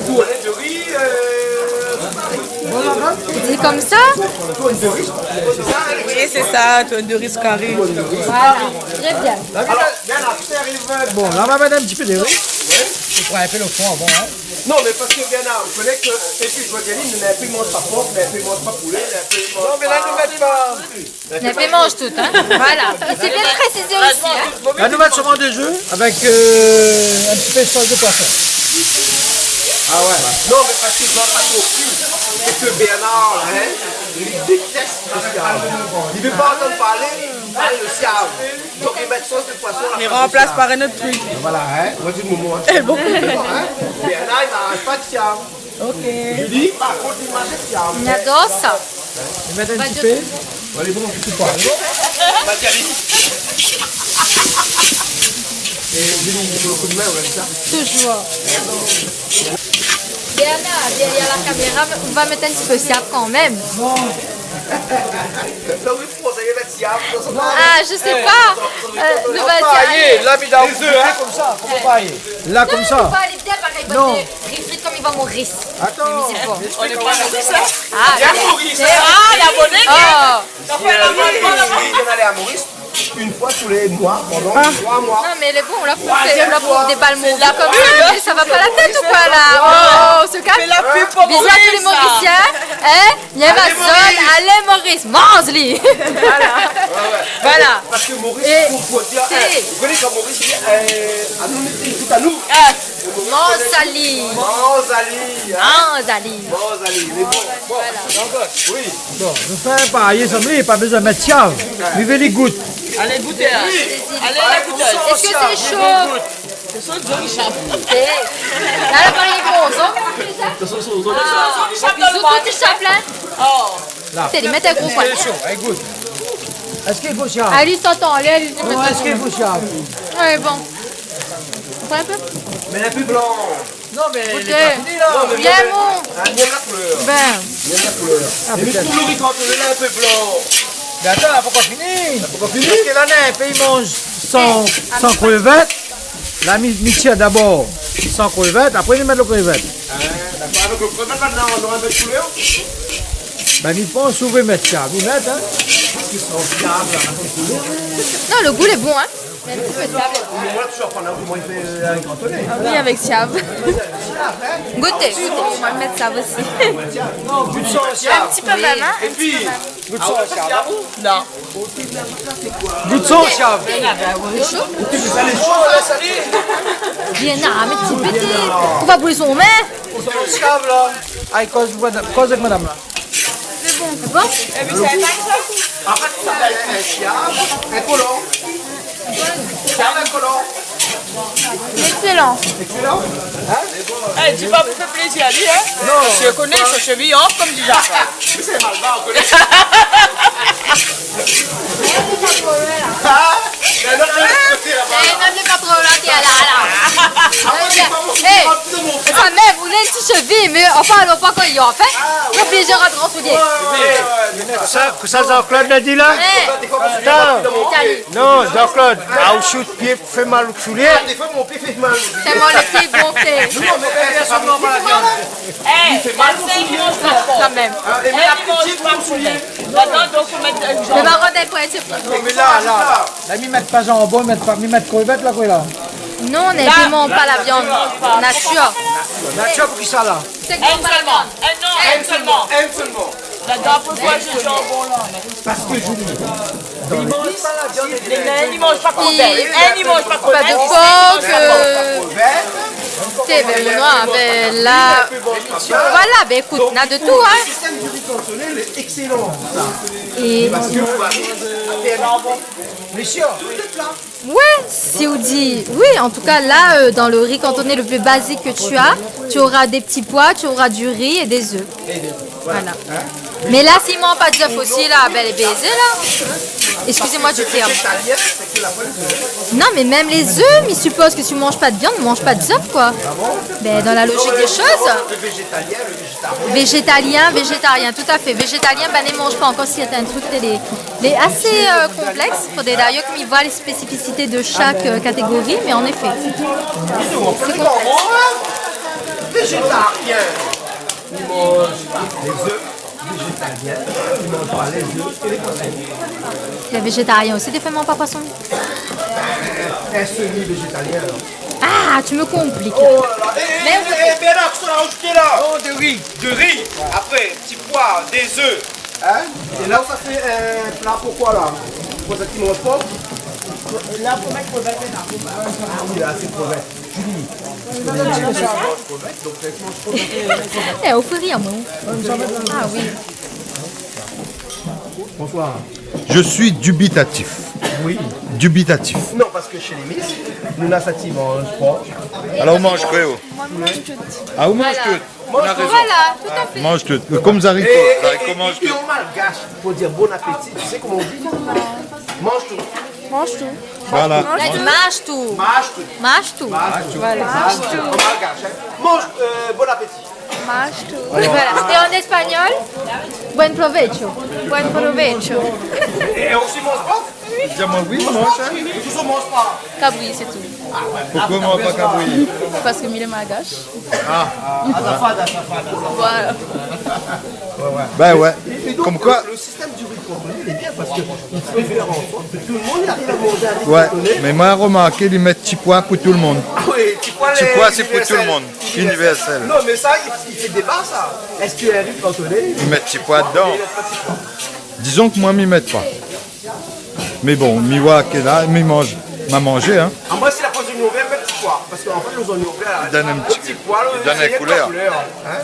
tourné de riz, euh, di konmsa ? Tourné de riz, sé sa, hein ? Oui, sé sa, tourné de riz kari. Voilà, très bien. Alor, Bernard, tu arrives, euh, bon, la, nou va mèt in ti pé de ri. Ouais, in pé lo fon, bon, hein. Non, mé parske Bernard, ou koné ke, épi, mi di ali, mé in pé i manz pa pork, mé in pé i manz pa poulé, mé in pé i manz pa... Non, mé la, nou mèt pa. Mé in pé i manz tout, hein. Voilà. Sé bien de présizé osi, hein. La, nou mèt solman dé zèf avèk, euh, in ti pé sos de poison. Ah ouais. Non, mé parske, sé ke Bernard la, hein, li détès lo siav. Li vé pa antann parlé, parlé de siav. Donk li mèt sos de poison la plas de siav. Li ranplas par in ot truk. Voilà, hein. Moin, di moman, hein. Eh bon. Hein. Bernard, li manz pa de siav. Ok. Julie, par kont, li manz siav. Mi ador sa. Li mèt in ti pé. Alé, bon, in ti pé. Magali. É Julie, i fo lo kou d'min, ou la vi sa ? Toujour. Bernard, dèrièr la kaméra, ou va mèt in ti pé siav kanmèm. Non. Non, oui, pou sa, i mèt siav, sa, sa va. Ah, je sais pas. Euh, nou va dir, alé. La, mi done konmsa, koman pa alé ? La, konmsa. Non, nou va alé bien parèy, non. Parske ri frit konm i va Moris. Atann. Mé mi di pa. On n'est pas Maurice, hein ? Ah, bien Maurice. Ah, la bonne idée. Oh. Enfin, la bonne idée. Oui, on allait à Maurice une fois tous les mois pendant trois mois. Non, mé lé bon, la pou fé, la pou fé dé bal mové konmsa, mé sa va pa la tèt ou koi, la ? Oh, on se calme. Fé la pub pou Moris, la. Bisous à tous les Mauriciens. Hein ? Néma zone, alé Moris, manz li. Voilà. Ouais, ouais. Voilà. Parske Moris, é pou, pou dir, sé, hein, ou koné kan Moris, euh, anou, nou di tout anou. Ah. Manz ali. Manz ali, hein. Manz ali. Manz ali. Mé bon, bon. Voilà. Oui. Bon, nou fé pa ayé sanm li, pa bezoin mèt siav. Li vé li gout. Alé, gouté, hein. Oui. Alé, gouté. Èske sé sho ? Sé sho, Johnny Chap. É, la, la, pa lé bon, sa. Sé sho, Johnny Chap. Ah, Johnny Chap dan lo bar. Bisous, Johnny Chap, la. Oh. La. Té, li mèt in gro poi. Sé sho, alé, gout. Èske i fo siav ? Alé, tantan, alé, alé. Non, èske i fo siav ? Ouais, bon. Pran in pé ? Mé in pé blan. Non, mé lé pa fini, la. Gout. Non, mé bien, bon. Ah, bien la koulèr. Bin. Bien la koulèr. Ah, pétèt. Mé mi trouv lo ri kantoné la in pé blan. Mé atann, la pankor fini. La pankor fini. Parske la, néna in pé i manz san, san krévèt. La, mi, mi tir dabor san krévèt, apré mi mèt lo krévèt. Ah, dakor. Avèk lo krévèt, la, nou nora in pé koulèr. Bin, mi pans ou vé mèt sa, mi mèt, hein. Parske san siav, la, la pankor koulèr. Non, lo gou lé bon, hein. Mé in ti pé de siav. Ah oui, avèk siav. Gout, gout. Moin, mi mèt siav osi. Gout son siav. In ti pé mèm, in. Gout son siav. Non. Gout son siav. Lé sho. Bien, non, mé ti pé, ou va bouzon, mé. Gout son siav, la. Ay, koz, koz avèk madam, la. Bon. An fèt, sa va èt in siav, in kolon. Siav, in kolon. Excellent. Excellent. Hein ? Eh, di pa pou fé plézir ali, hein ? Non. Mi koné, sa sé mié, konm di Jacques. Sé malbar, ou koné. Ah, mé non, mé lé pa tro loin, la, la. Ah, moin, sé pa mon... Eh, sa mèm, ou lé ti shevi, mé anfin, alor, pa kan i fé. Fé plézir a gran soulié. Sa, sa Jean-Claude la di la ? Eh. Atann. Non, Jean-Claude, ah, ou shoot pié pou fé mal o soulié. Ah, défoi, mon pié i fé mal. Tèlman lo pié i gonfl. Non, mé pèrsone i manz pa la viann. Eh, li fé mal mon soulié. Kan mèm. Hein, é mé la piti pou mon soulié. Mé par kont, èl i pran, sé... Non, mé la, la, la, mi mèt pa janbon, mi mèt pa, mi mèt krevèt, la, koi, la. Non, nou manz pa la viann. Natir. Natir, pou kisa, la ? Sé koi la viann ? Inn sèlman. Inn sèlman. Inn sèlman. La, dan, poukoi sé janbon la, mé... Parske Julie, dan lé... Li manz pa la viann. Li, li manz pa krevèt. Li manz pa krevèt. Pa de por, euh, té, bin, mon noir, bin, la, voilà, bin, ékout, na de tout, hein. Donk, le système du riz cantonais, il est excellent, ça. Et... Parske ou va... Mésyé, tout lé pla. Ouais, si ou di, oui, en tout cas, là, euh, dans le riz cantonais le plus basique que tu as, tu auras des petits pois, tu auras du riz et des œufs. Voilà. Mé la, si i manz pa d'zèf osi, la, bin, lé bézé, la. Excusez-moi du terme. Non, mé mèm lé zèf, mi sipoz ke si ou manz pa de viann, ou manz pa d'zèf, koi. Bin, dans la logique des choses. Végétalien, végétarien, tout à fait. Végétalien, bin, i manz pa ankor sèrtin truk, té, lé, lé asé, euh, konplèks. Fodré d'ailleurs ke mi voi lé spésificité de chaque, euh, catégorie, mais en effet. Sé konplèks. Végétarien. I manz lé zèf, végétalien, i manz pa lé zèf é lé poison. Lé végétarien osi, défoi, i manz pa poison. In semi-végétalien, alor. Ah, tu me compliques. Oh là là. Eh, eh, eh, Bernard, kosa ou la rajouté la ? Non, de riz. De riz. Apré, ti poi, dé zèf. Hein ? É la, sa fé, euh, pla pou koi, la ? Pou sak i manz pa ? La, pou mèt krevèt, la. Ah oui, la, sé krevèt. Julie, ou koné, mi manz krevèt, donk, euh, mi manz krevèt. Eh, ou fé rir amoin. Ah oui. Bonsoir. Je suis dubitatif. Oui. Dubitatif. Non, parske shé lé Miss, nou na sa ti manz por. Alor, ou manz koi, ou ? Moin, mi manz tout. Ah, ou manz tout. Voilà. Ou na rézon. Voilà, tout à fait. Manz tout. Konm zariko. É, é, zariko, é, manz tout. É an malgash, pou dir bon apéti, tu sais comment on dit ? Manz tout. Manz tout. Voilà. Manz tout. Manz tout. Manz tout. Manz tout. Voilà. Manz tout. An malgash, hein. Manz, euh, bon apéti. Manz tout. Voilà. Et en espagnol, buen provecho. Buen provecho. É, é ou osi manz pa ? Di amoin oui, manz, hein. Ou manz pa ? Kabri, sé tou. Poukosa ou manz pa kabri ? Parske mi lé malgash. Ah. Voilà. Ouais, ouais. Ben ouais. É, é donk, konm koi, le, le système du riz cantonais, il est bien parce que il peut faire en sorte que tout le monde arrive à manger un riz cantonais. Ouais, mé moin la romarké, i mèt ti poi pou tout le monde. Ah oui, ti poi, sé pou tout le monde. Ti poi, lé inivèrsèl. Non, mé sa, i, i fé déba, sa. Èske in ri kantoné, i mèt ti poi dedan ? Dizon ke moin, mi mèt pa. Mé bon, mi oi ke la, mi manz, ma manzé, hein. Ah, moin, si la poin zoignon vèr, mèt ti poi. Parske an fèt, lé zoignon vèr, la, i donn in ti, i donn in koulèr. Hein ?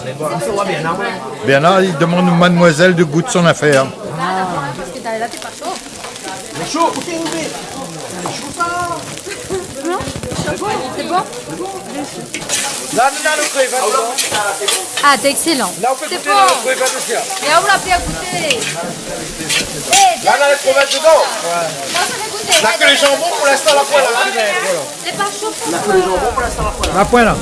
Mé bon, sa va bien, non, moin. Bien la, i demann madmoizèl de gout son afèr. Ah. Parske la, lé pa sho. Lé sho, OK, OK. Lé sho, sa. Non ? Sé bon ? Sé bon ? La, nou na lo krevèt dedan. Ah, c'est excellent. La, ou pé gouté lo krevèt osi, hein. É ou la fé gouté. La, nou na lo krevèt dedan. La, sa fé gouté. La, ke lé janbon, pou linstan, la poin, la. Lé pa sho. La, ke lé janbon, pou linstan, la poin, la. La poin, la.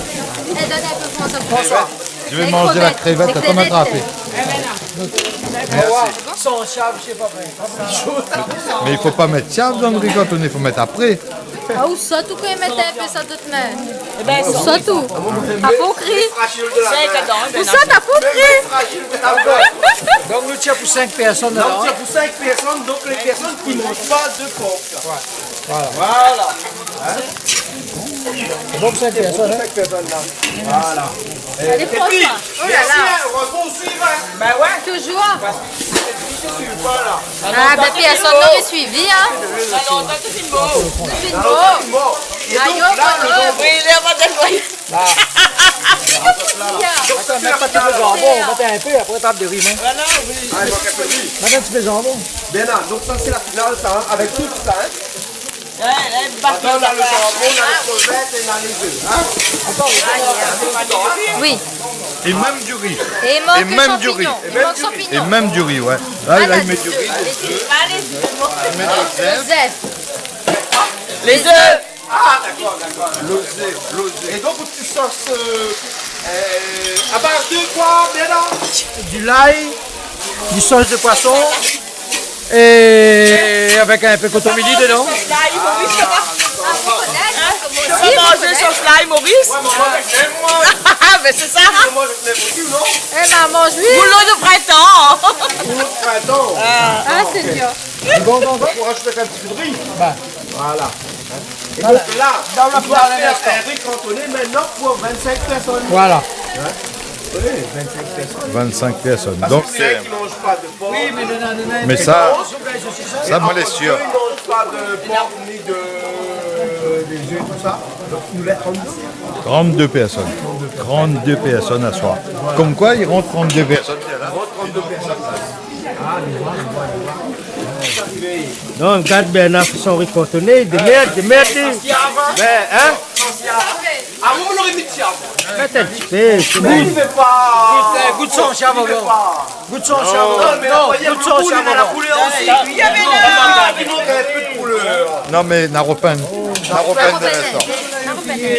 Eh, donn in pé pou moin, sa. François. Je vais manger la crevette, attends, m'attraper. Merci. San siav, sé pa vré. Mé i fo pa mèt siav dan lo ri kantoné, i fo mèt apré. Ah, ou sot, ou pé mèt in pé sa dan out min. Ében, ou sot, ou. Apokri. Ou sot, apokri. Donk, nou tien pou sink pèrsone, alor. Donk, nou tien pou sink pèrsone, donk lé pèrsone ki manz pa de por. Ouais. Voilà. Voilà. Hein ? Donk, sink pèrsone, hein ? Sink pèrsone, la. Voilà. Alé, Franchman. Mèrsi, hein. Erèzman ou suiv, hein. Bin ouais. Toujour. Parske si ou suiv pa, la. Ah, bin, pèrsone noré suivi, hein. Sa lontan ou fine mor. Ou fine mor. Sa lontan ou fine mor. É donk, la, lo janbon. Oui, lé avan dèt noyé. La. Donk, sa, sé la final. Atann, mèt pa tout lo janbon, mèt in pé, apré, tap de ri, hein. Voilà, oui. Ah, i mank in pé de ri. Mèt in ti pé de janbon. Bernard, donk sa, sé la final, sa, hein, avèk tout sa, hein. Atann, la, lo janbon, la, lé krevèt é la, lé zèf, hein. Atann, atann, atann. Oui. É mèm du ri. É i mank shanpignon. É mèm du ri. É mèm du ri, ouais. La, la, i mèt du ri. Lé zèf. Lé zèf. Ah, dakor, dakor, dakor. Lo zèf, lo zèf. É donk, out ti sos, euh, euh, à base de quoi, Bernard ? Du lay, du sos de poisson, é avèk in pé kotomili dedan. Lay Moris, sa va. Hein ? Ou sa manz sos lay Moris ? Mé sé sa. Mé sé sa. Mé manz, oui. Boulon de printan. Boulon de printan. Ah, sé dir. Bon, bon, bon. Pou rajout in ti pé de ri. Ba. Voilà. É donk la, nou doi fé in ri kantoné mintnan pou vinn-sink pèrsone. Voilà. Hein ? Oui, vinn-sink pèrsone. Vinn-sink pèrsone. Donk, sé, parske sak i manz pa de por, mé sa, sa, moin lé sir. Sak i manz pa de por ni de, de zèf, tousa. Donk, nou lé trant-dé. Trant-dé pèrsone. Trant-dé pèrsone aswar. Konm koi, i rant trant-dé pèrsone, la. Non, gard Bernard fé son ri kantoné, de mèrd, de mèrd, li. Bin, hein ? Ah, moin, moin noré mi siav. Mèt in ti pé, sé bon. Mé li vé pa. Gout, gout son siav avan. Gout son siav avan. Non, mé la koulèr osi. Non, mé la koulèr osi. Non, mé na ropann. Na ropann de linstan.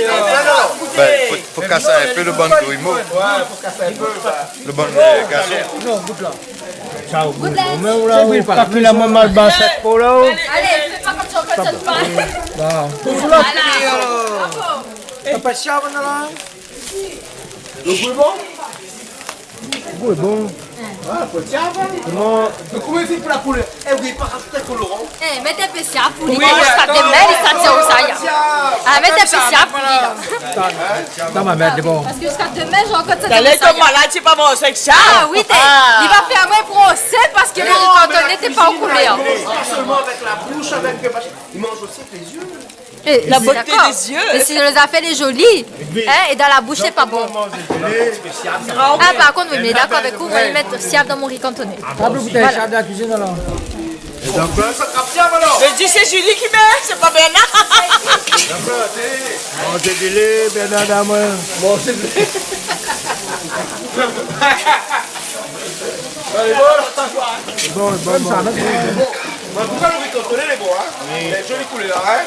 Non, non. Bin, fo, fo kas in pé lo bann grimo. Ouais, fo kas in pé, ba. Lo bann, euh, gason. Non, gout la. Sa ou gout. Mé ou la, ou kalkil amoin mal ba sèt po la, ou. Alé, fé pa konm sa, ou kalkil pa. Voilà. Ou la. Voilà. Bravo. Sa pa siav, non, la ? Lo gou lé bon ? Lo gou lé bon. Ah, fo siav, hein ? Koman ? Mé koman i fé pou la koulèr ? Eh oui, pa rajout in koloran. Eh, mèt in pé siav pou li, parske ziska domin, li sa tir ousa, ya. Ah, mèt in pé siav pou li, la. Atann, atann, ma mèt, bon. Parske ziska domin, Jean-Claude, sa tir ousa, ya. Lé malad, sé pa bon, sé siav. Ah oui, té, li va fé amoin prosé parske lo ri kantoné té pa o koulèr. Non, mé la koizine, la, i manz pa sèlman avèk la boush, avèk, euh, machin. I manz osi avèk lé zié. La boté dé zié. Mé si lé zafèr lé zoli, hein, é dan la boush, sé pa bon. Ah, par kont, oui, mé dakor avèk ou, moin, mi mèt siav dan mon ri kantoné. Voilà. Sa trap siav, alor. Mé di sé Julie ki mèt, sé pa Bernard. Bon, sé délé, Bernard, la, moin. Bon, sé délé. Alé, bon. Bon, bon, bon. Bon, an tou ka, lo ri kantoné lé bon, hein. Oui. Lé zoli koulèr, hein.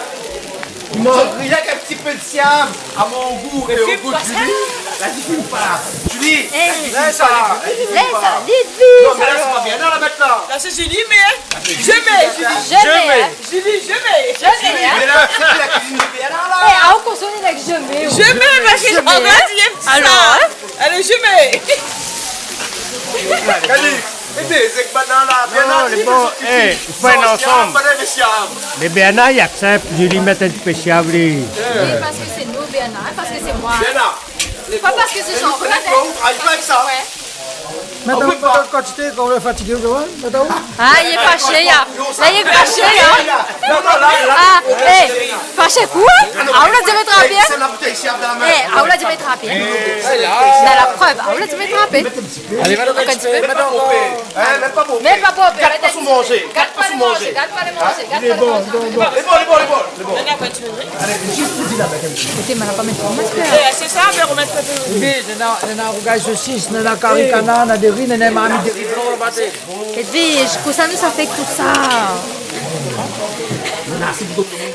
I mank rienk in ti pé de siav a mon gou é o gou de Julie. La di fine pa. Julie, la di fine pa. Lès ali, lès ali. Non, mé la, sé pa bien. Non, la mèt la. La, sé Julie, mé je mets. Je mets. Julie, je mets. Je mets, hein. Mé la, sé la kuizine de Bernard, la. Eh, ah, ou konsonn avèk je mets, oui. Je mets, parske Jean-Claude, li èm sa. Alors, hein ? Alé, je mets. Kali, é, sé ke banna la, Bernard, lé bon, é, fo in ansanm. Mé Bernard, i aksèp, Julie mèt in ti pé siav, li. Oui, parske sé nou, Bernard, hein, parske sé moin. Bernard. Pa parske sé Jean-Claude, hein. Ah, i pé pa. Ouais. Mé atann, kan ti té, kan ou lé fatigé, ou va, mé atann. Ah, li lé fashé, la. La, li lé fashé, la. Non, non, la, la. Ah, eh, fashé koi ? Ah, ou la di mèt in pé. Sé la boutèy siav dan la min. Eh, ah, ou la di mèt in pé. Dan la prèv, ah, ou la di mèt in pé. Alé, va donk in ti pé. Mèt ankor. Hein, mèt pa bonpé. Mèt pa bonpé, gard pa son manzé. Gard pa son manzé. Gard pa le manzé. Lé bon, lé bon. Lé bon, lé bon, lé bon. Alé, zis pou di la, mèt in ti pé. Ékout, mé la pa mèt tro, mèt tro. Eh, sé sa, mé romèt in pé. Oui, néna, néna rougay sosis, néna kari kanar, néna dori, néna marmit dori blan, la, ba té. Edwige, kosa nou sa fé èk tousa ?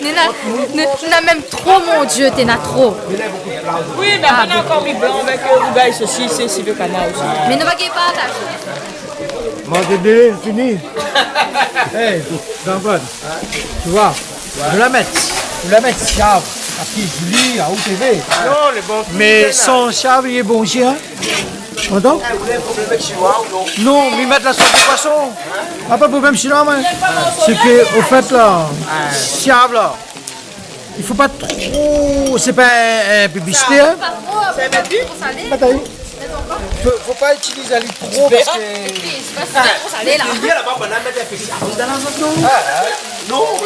Néna, né-, néna mèm tro, mon Dieu, té na tro. Oui, mé néna ankor mi blan avèk, euh, rougay sosis é sivé kanar osi. Mé nou va gingn partazé. Manzé délé, fini. Eh, Jean-Claude, tu vois, nou la mèt, nou la mèt siav, parske Julie, a ou té vé. Non, lé bon. Mé san siav, lé bon osi, hein. Pardon ? Non, mi mèt la sos poison. A pa problèm sinoi, moin. Sé ke, o fèt, la, siav la, i fo pa tro, sé pa in, in piblisité, in. Atann. Fo, fo pa itiliz ali tro parske... Alé, la.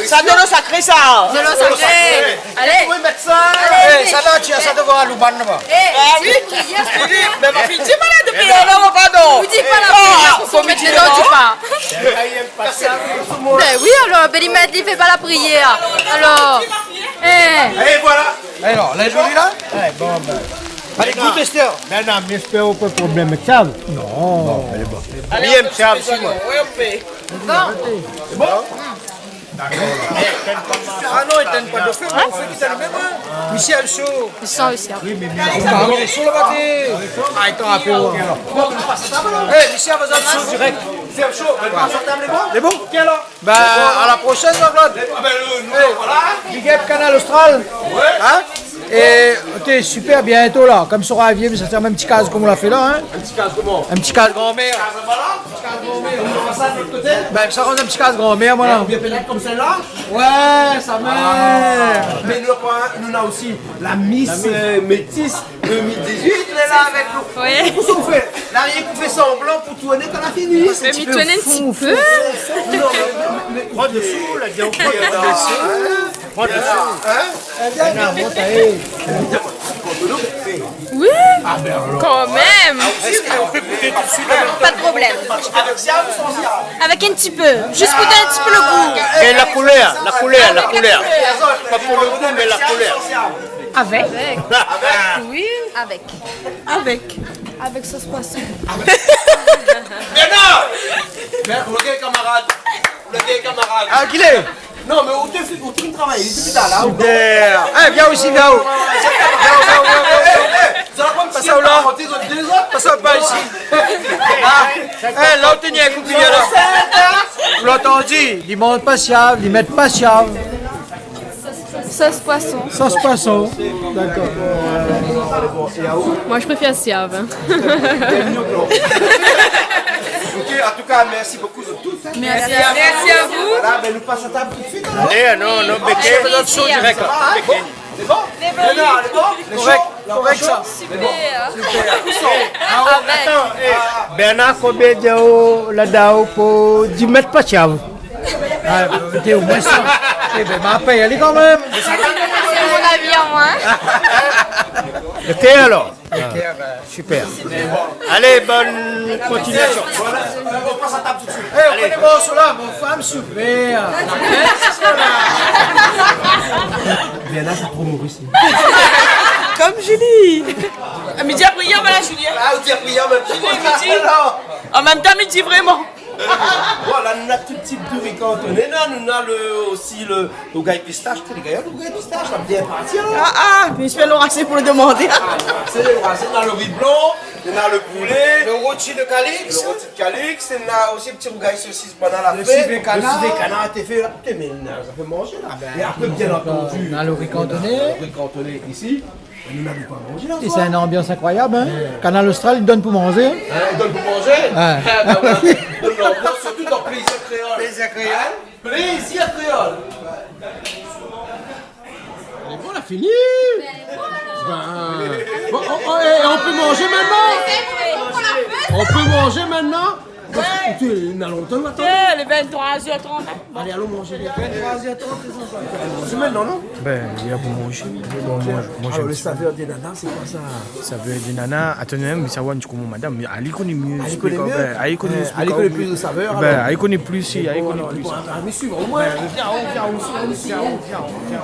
Sa dolo sakré, sa. Dolo sakré. Alé. Ou pé mèt sa. Alé, sa va, tiens, sa devoir louban laba. É, a oui. Mé ma fine di pa la dopi talèr, pardon. Ou di pa la prièr, fo mèt dé zot, di pa. Bin oui, alor, bin li mèt, li fé pa la prièr. Alor, é. É voilà. Alor, la zoli la ? Alé, gout, Esther. Non, non, mé èske ou pé problèm èk sa ? Non. Bon, alé, bon. Bien, sa osi, moin. Bon. A non, i tann pa do fé, mé ou fé ki tann mèm, in. Michel Chaud. I san osi, in. A, mé sou la batri. A, atann, apèl. É, Michel, va zot sou dirèk. Michel Chaud, mé pa sa, tab lé bon ? Lé bon ? Oké, alor. Bin, a la proshèn, Jean-Claude. A bin, nou, nou, voilà. Big up Kanal Austral. Ouais. In ? É, oké, super, bientô la. Konm sora vié, mé sa sé in ti kaz konm ou la fé la, in. In ti kaz koman ? In ti kaz granmèr. Kaz, voilà. Bin, sa rann in ti kaz granmèr, moin, la. Oubien pétèt konm sèl-la. Ouais, sa mèm. A. Mé nou, nou na osi la Miss, eu, Métis deux mille dix-huit, lé la avèk nou. Oui. Kosa ou fé ? La, rienk ou fé sanblan pou tourné kan la fini. Mé mi tourn in ti pé. Non, mé, mé, mé, pran dosou, la, di ankor, pran dosou. Pran dosou. In ? Oui, kan mèm. Èske ou pé gouté tout suit an mèm tan ? Pa de problèm. Avèk siav ou san siav ? Avèk in ti pé. Zis pou donn in ti pé lo gou. É la koulèr, la koulèr, la koulèr. Pa pou lo gou, mé la koulèr. Avèk. Oui. Avèk. Avèk. Avèk sos poison. Mé non ! Mé, OK, kamarad. OK, kamarad. A, kilé ? Non, mé ou té fé, ou té travay, li té fé sa la, ou... Super. É, vien osi, vien. Vien, vien, vien, vien. Pas aou la. Pas aou pa isi. A, é, la ou té ni in kou d'kiyèr la. Ou la antann, li manz pa siav, li mèt pa siav. Sos poison. Sos poison. Dakor. Moi, je préfère siav, hein. OK, an tou ka, mèrsi bokou zot tout, hein. Merci à vous. Voilà, bin, nou pas a tab tout suit, alor. Alé, non, non, béké. Avec plaisir. Sa va, hein ? Bon, sé bon ? Lé bon ? Lé bon ? Lé korèk, sa. Super. Super. A, atann, é, Bernard, konbien di aou la, di aou pou di mèt pa siav ? A, té, omoin sa. É bin, ma pèy ali kan mèm. C'est mon avis à moi, hein. OK, alor. OK, bin. Super. Alé, bone kontinuasion. Voilà, eu, ou pas a tab tout suit. É, ou koné mon morso la, mon fanm super. Bien la, sa promo osi. Konm Julie. A, mi di apriyèr, voilà, Julie. A, ou di apriyèr, mé... Julie, mi di. An mèm tan, mi di vréman. Voilà, nou na tout tip de ri kantoné. Nou na, nou na le, osi le, le rougay pistash. Té, lé gayar, le rougay pistash, sa bien parti, alor. A, a, mé mi fé lo rasé pou le domandé. A, sé le rasé, nou na le ri blan, nou na le poulé. Le roti de Calix. Le roti de Calix, nou na osi le ti rougay sosis, bann la fé. Le sivé kanar. Le sivé kanar té fé la. Té, mé nou na, sa fé manzé la. A bin, é apré, bien antandu, nou na le ri kantoné. Nou na le ri kantoné isi. É nou na de koi manzé la, koi. É sé in anbians inkroiyab, hein. Ouais. Kanal Austral, li donn pou manzé, hein. Hein, li donn pou manzé. Ouais. Ah, ben voilà. Donn lanbians, sirtou dan Plézir Kréol. Plézir Kréol. Hein ? Plézir Kréol. Lé bon, la fini. Ben, bon, oh, oh, é, on pé manzé mintnan ? On pé manzé mintnan ? Parske, tu, na lontan, nou atann. Eh, lé vingt-trois heures trente, hein. Alé, alon manzé. Vingt-trois heures trente, sé sa. Manzé mintnan, non ? Ben, li la pou manzé. Bon, manz, manz in ti pé. Alor, le savèr dé nana, sé koi sa ? Savèr dé nana, atann, mé sa, ou koné koman madam, mé ali koné myé. Ali koné myé ? Ben, ali koné, eh, ali koné plis de savèr, ben, alor. Ali koné plis, si, ali koné plis. Bon, alor, alon suiv, omwin. Ben, vien, vien, vien, vien.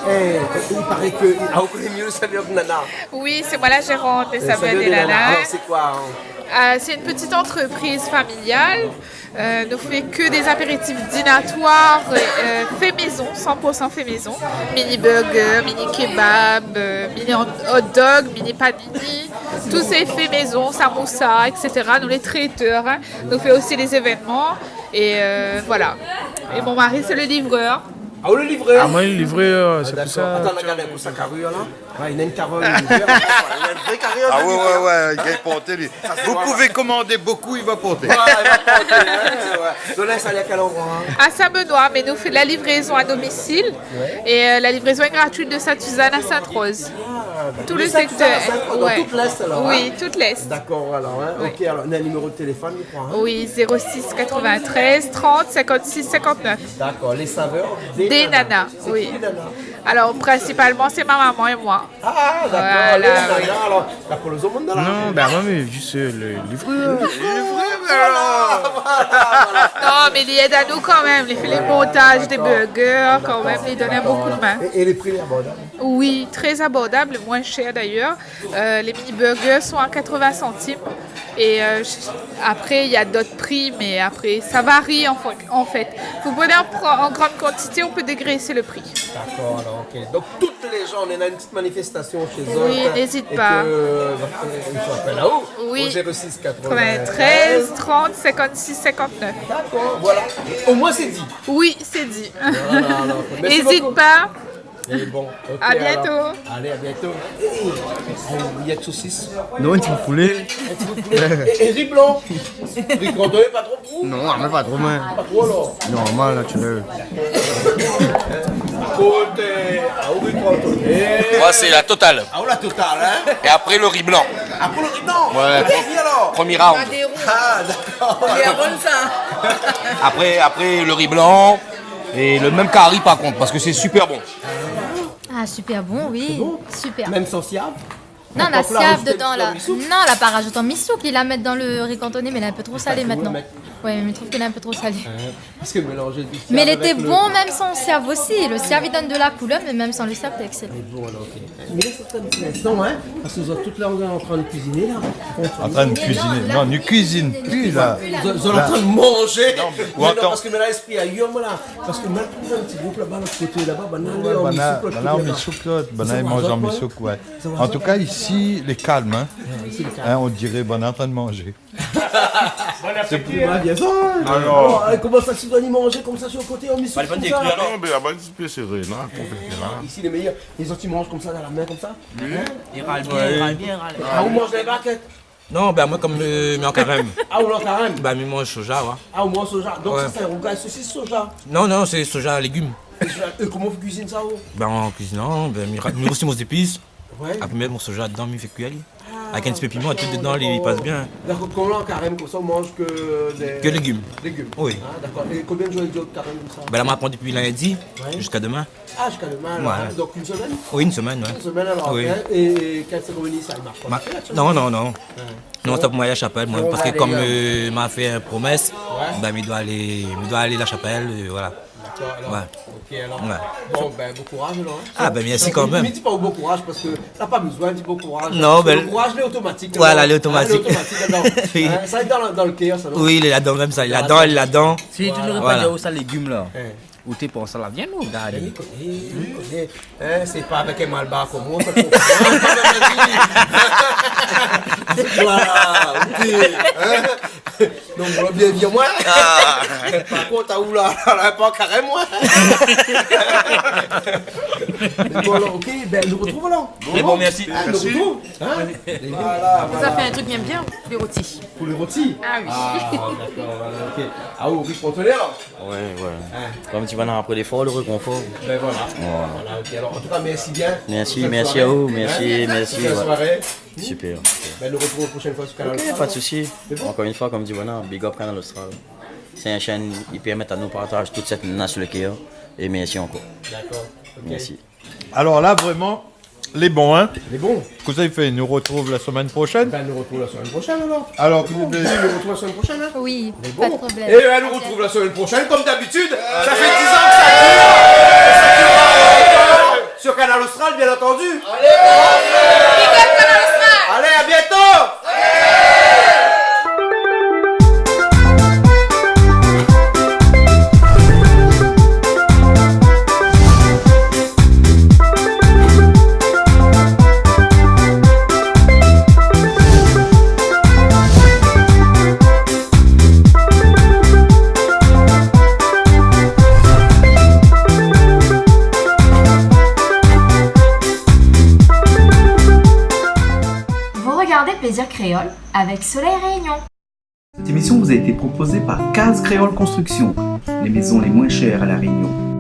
Eh, i paré ke, ah, ou koné myé le savèr dé nana. Oui, c'est moi la gérante des saveurs des nanas. Alors, c'est quoi, hein ? Euh, c'est une petite entreprise familiale. Euh, nou fé ke des apéritifs dinatoires, euh, fait maison, cent pour cent fait maison. Mini burger, mini kebab, euh, mini hot dog, mini panini. Tout c'est fait maison, samoussa, et cetera. Nou lé traiteurs, hein. Nou fé aussi les événements. Et, euh, voilà. Et mon mari, c'est le livreur. Ah, ou lé livrèr ? Ah, moin, lé livrèr, sé pou sa. Atann, regard in kou sa karur la. Ouais, néna in karur, lé livrèr. Néna in vré karur. Ah ouais, ouais, ouais, li gingn porté, li. Vous pouvez commander beaucoup, il va porter. Ouais, li va porté, ouais, ouais. Donn sa, lé a kèl androi, hein ? À Saint-Benoît, mais nous fait la livraison à domicile. Ouais. Et, euh, la livraison est gratuite de Sainte-Suzanne à Sainte-Rose. Ah, d'accord. Tout le secteur, ouais. Dans tout l'Est, alors, hein ? Oui, tout l'Est. D'accord, alors, hein. Oui. Ok, alors, on a un numéro de téléphone, je crois, hein ? Oui, zéro six quatre-vingt-treize trente cinquante-six cinquante-neuf. D'accord, les saveurs des nanas. Des nanas, oui. C'est qui, les nanas ? Alors, principalement, c'est ma maman et moi. Ah, d'accord, les nanas, alors, t'as pas les autres monde là ? Non, ben, moi, mais juste, euh, le livreur. Le livreur, alors. Voilà, voilà. Non, mais il aide à nous quand même. Il fait les montages des burgers, quand même. Il donne un bon coup de main. D'accord. Et, et les prix abordables ? Oui, très abordable, moins cher d'ailleurs. Euh, les mini burgers sont à quatre-vingts centimes. Et, euh, je- après, il y a d'autres prix, mais après, ça varie en fa-, en fait. Vous prenez en pro-, en grande quantité, on peut dégraisser le prix. D'accord, alors, ok. Donc, toutes les gens, on a une petite manifestation chez eux, hein, et que, euh, il faut appeler là-haut, au zéro six quatre-vingt-treize. Oui, n'hésite pas. Oui. Quatre-vingt-treize trente cinquante-six cinquante-neuf. D'accord, voilà. Au moins, c'est dit. Oui, c'est dit. Voilà, alors, merci beaucoup. N'hésite pas. Et bon, ok, alors. À bientôt. Allez, à bientôt. Eh, eh, une miette saucisse. Non, un petit bout de poulet. Un petit bout de poulet. Et, et riz blanc. Riz cantonné, pas trop pour vous ? Non, ah, mais pas trop, mais... Pas trop, alors. Normal, naturel. Côté, ah oui, riz cantonné. Moi, c'est la totale. Ah, ou la totale, hein ? Et après, le riz blanc. Après le riz blanc. Ouais. Et puis, alors ? Premier round. Ah, d'accord. Lé bon, sa. Après, après, le riz blanc. Et le même cari, par contre, parce que c'est super bon. Ah, super bon, oui. C'est bon ? Super. Même sans siav ? Non, la siav dedan, la. Attends, la rajout in ti pé de misouk. Non, la pa rajout in misouk, li la mèt dan le ri kantoné, mé lé in pé tro salé mintnan. Ah, ou la mèt. Ouais, mé mi trouv ke lé in pé tro salé. Hein ? Parce que mélanger du siav avec le... Mé lété bon mèm san siav osi. Le siav, li donn de la koulèr, mé mèm san le siav, lé ékselan. Lé bon, alors, ok. Mé la, sa fé in ti linstan, hein, parske zot tout la, nou lé antrin kuiziné, la. Antrin kuiziné. Non, nou kuizine pi, la. Zot, zot lé antrin manzé. Non, mé, mé non, atann. Parske mi la ésplik ayèr, moin, la. Parske mi trouv in ti group laba, lot koté laba, banna lé an misouk, lot koté laba. Ouais, banna, banna an misouk, lot, banna i manz an misouk, ouais. Sa va, sa va. An tou ka, isi, lé kalm, hein. Ouais, isi, lé kalm. Hein, on diré banna antrin manzé. Bon appétit, hein. Ouais, bien sûr. Alors. Alors, euh, koman sa, si zot i manz konmsa, su le koté, an misouk, konmsa ? Bah, les bonnes éclairs, non ? Non, mé la, ba, in ti pé séré, non, konplèt, la. Isi, lé méyèr. Lézot i manz konmsa, dan la min, konmsa. Oui. Hein ? I ral bien, i ral bien, i ral. Ah, ou manz dan barkèt ? Non, ben, moin, kom, euh, mi lé an karèm. Ah, ou lé an karèm ? Ben, mi manz soja, ouais. Ah, ou manz soja. Donk, ouais, sa sé rougay sosis soja ? Non, non, sé soja légim. É soja, é koman ou kuizine sa, ou ? Ben, an kuizinan, ben, mi ra-, mi rousi mon zépis. Ouais. Apré, mi mèt mon soja dedan, mi fé kui ali. Ah, dakor. Avèk in ti pé piman é tout dedan, li pas bien. Dakor, kan ou lé an karèm konmsa, ou manz ke dé légim. Ke légim. Oui. Ah, dakor. É konbien de zour ou lé an karèm konmsa ? Ben, la, ma pran dopi lindi ziska domin. Ouais. Ah, ziska domin, alor, hein. Donk, in semèn ? Oui, in semèn, ouais. In semèn, alor, hein. Oui. É, é kan sé revni, sa i marsh pa ? Ma-, non, non, non. Ouais. Non, sa pou moin alé la shapèl, moin, parske kom, euh, ma fé in promès, ouais, ben, mi doi alé, mi doi alé la shapèl, euh, voilà. Dakor, alor. Ouais. Ok, alor. Ouais. Bon, ben, bon kouraz, alor, hein. Ah, ben, mèrsi kan mèm. Mi di pa bon kouraz parske la pa bezoin di bon kouraz. Non, ben, le kouraz, lé otomatik, voilà, lé otomatik. Hein, lé otomatik, alor. Oui. Hein, sa lé dan, dan le kèr, sa, non ? Oui, lé ladan mèm, sa. Lé ladan, lé ladan. Voilà. Si ou té pran sa légim la, hein, ou té pran sa la viann, ou gard. Mé li koné, li koné. Hein, sé pa avèk in malbar kom ou, sa, ou konpran. Voilà, ok. Hein ? Donk, ou la bien vi amoin. Ah. Par kont, a ou la, la, la, pa karèm, moin. Mé bon, alor, ok, ben, nou retrouv alor. Mé bon, mèrsi. Ah, nou retrouv, hein. Voilà, voilà. Sa fé in trik bien bien, lé roti. Pou le roti ? Ah oui. Ah, dakor, voilà, ok. Ah, ou ri kontrolèr alor ? Ouais, ouais. Hein. Kom di banna, apré léfor, le rékonfor. Ben voilà. Voilà. Voilà, ok. Alor, an tou ka, mèrsi bien. Mèrsi, mèrsi a ou. Bèl soiré. Hein ? Mèrsi, mèrsi, ouais. Bèl soiré. Super. Ben, nou retrouv la proshèn foi su Kanal Austral. Ok, pa de sousi. Sé bon ? Ankor in foi, kom di banna, big up Kanal Austral. Sé in shèn i pèrmèt anou partaz tout sèt nana su le kèr. É mèrsi ankor. Dakor. Ok. Mèrsi. Alor la, vréman, lé bon, hein ? Lé bon. Kosa i fé, nou retrouv la semèn proshèn ? Ben, nou retrouv la semèn proshèn, alor. Alor, nou retrouv la semèn proshèn, hein ? Oui, pa de problèm. Lé bon. É ben, nou retrouv la semèn proshèn, kom dabitid. Sa fé diz an ke sa dir. Sa dir, euh, su Kanal Austral, bien antandi. Allez, big up Kanal Austral. Allez, à bientôt. Créole avec Soleil Réunion. Cette émission vous a été proposée par Case Créole Construction, les maisons les moins chères à La Réunion.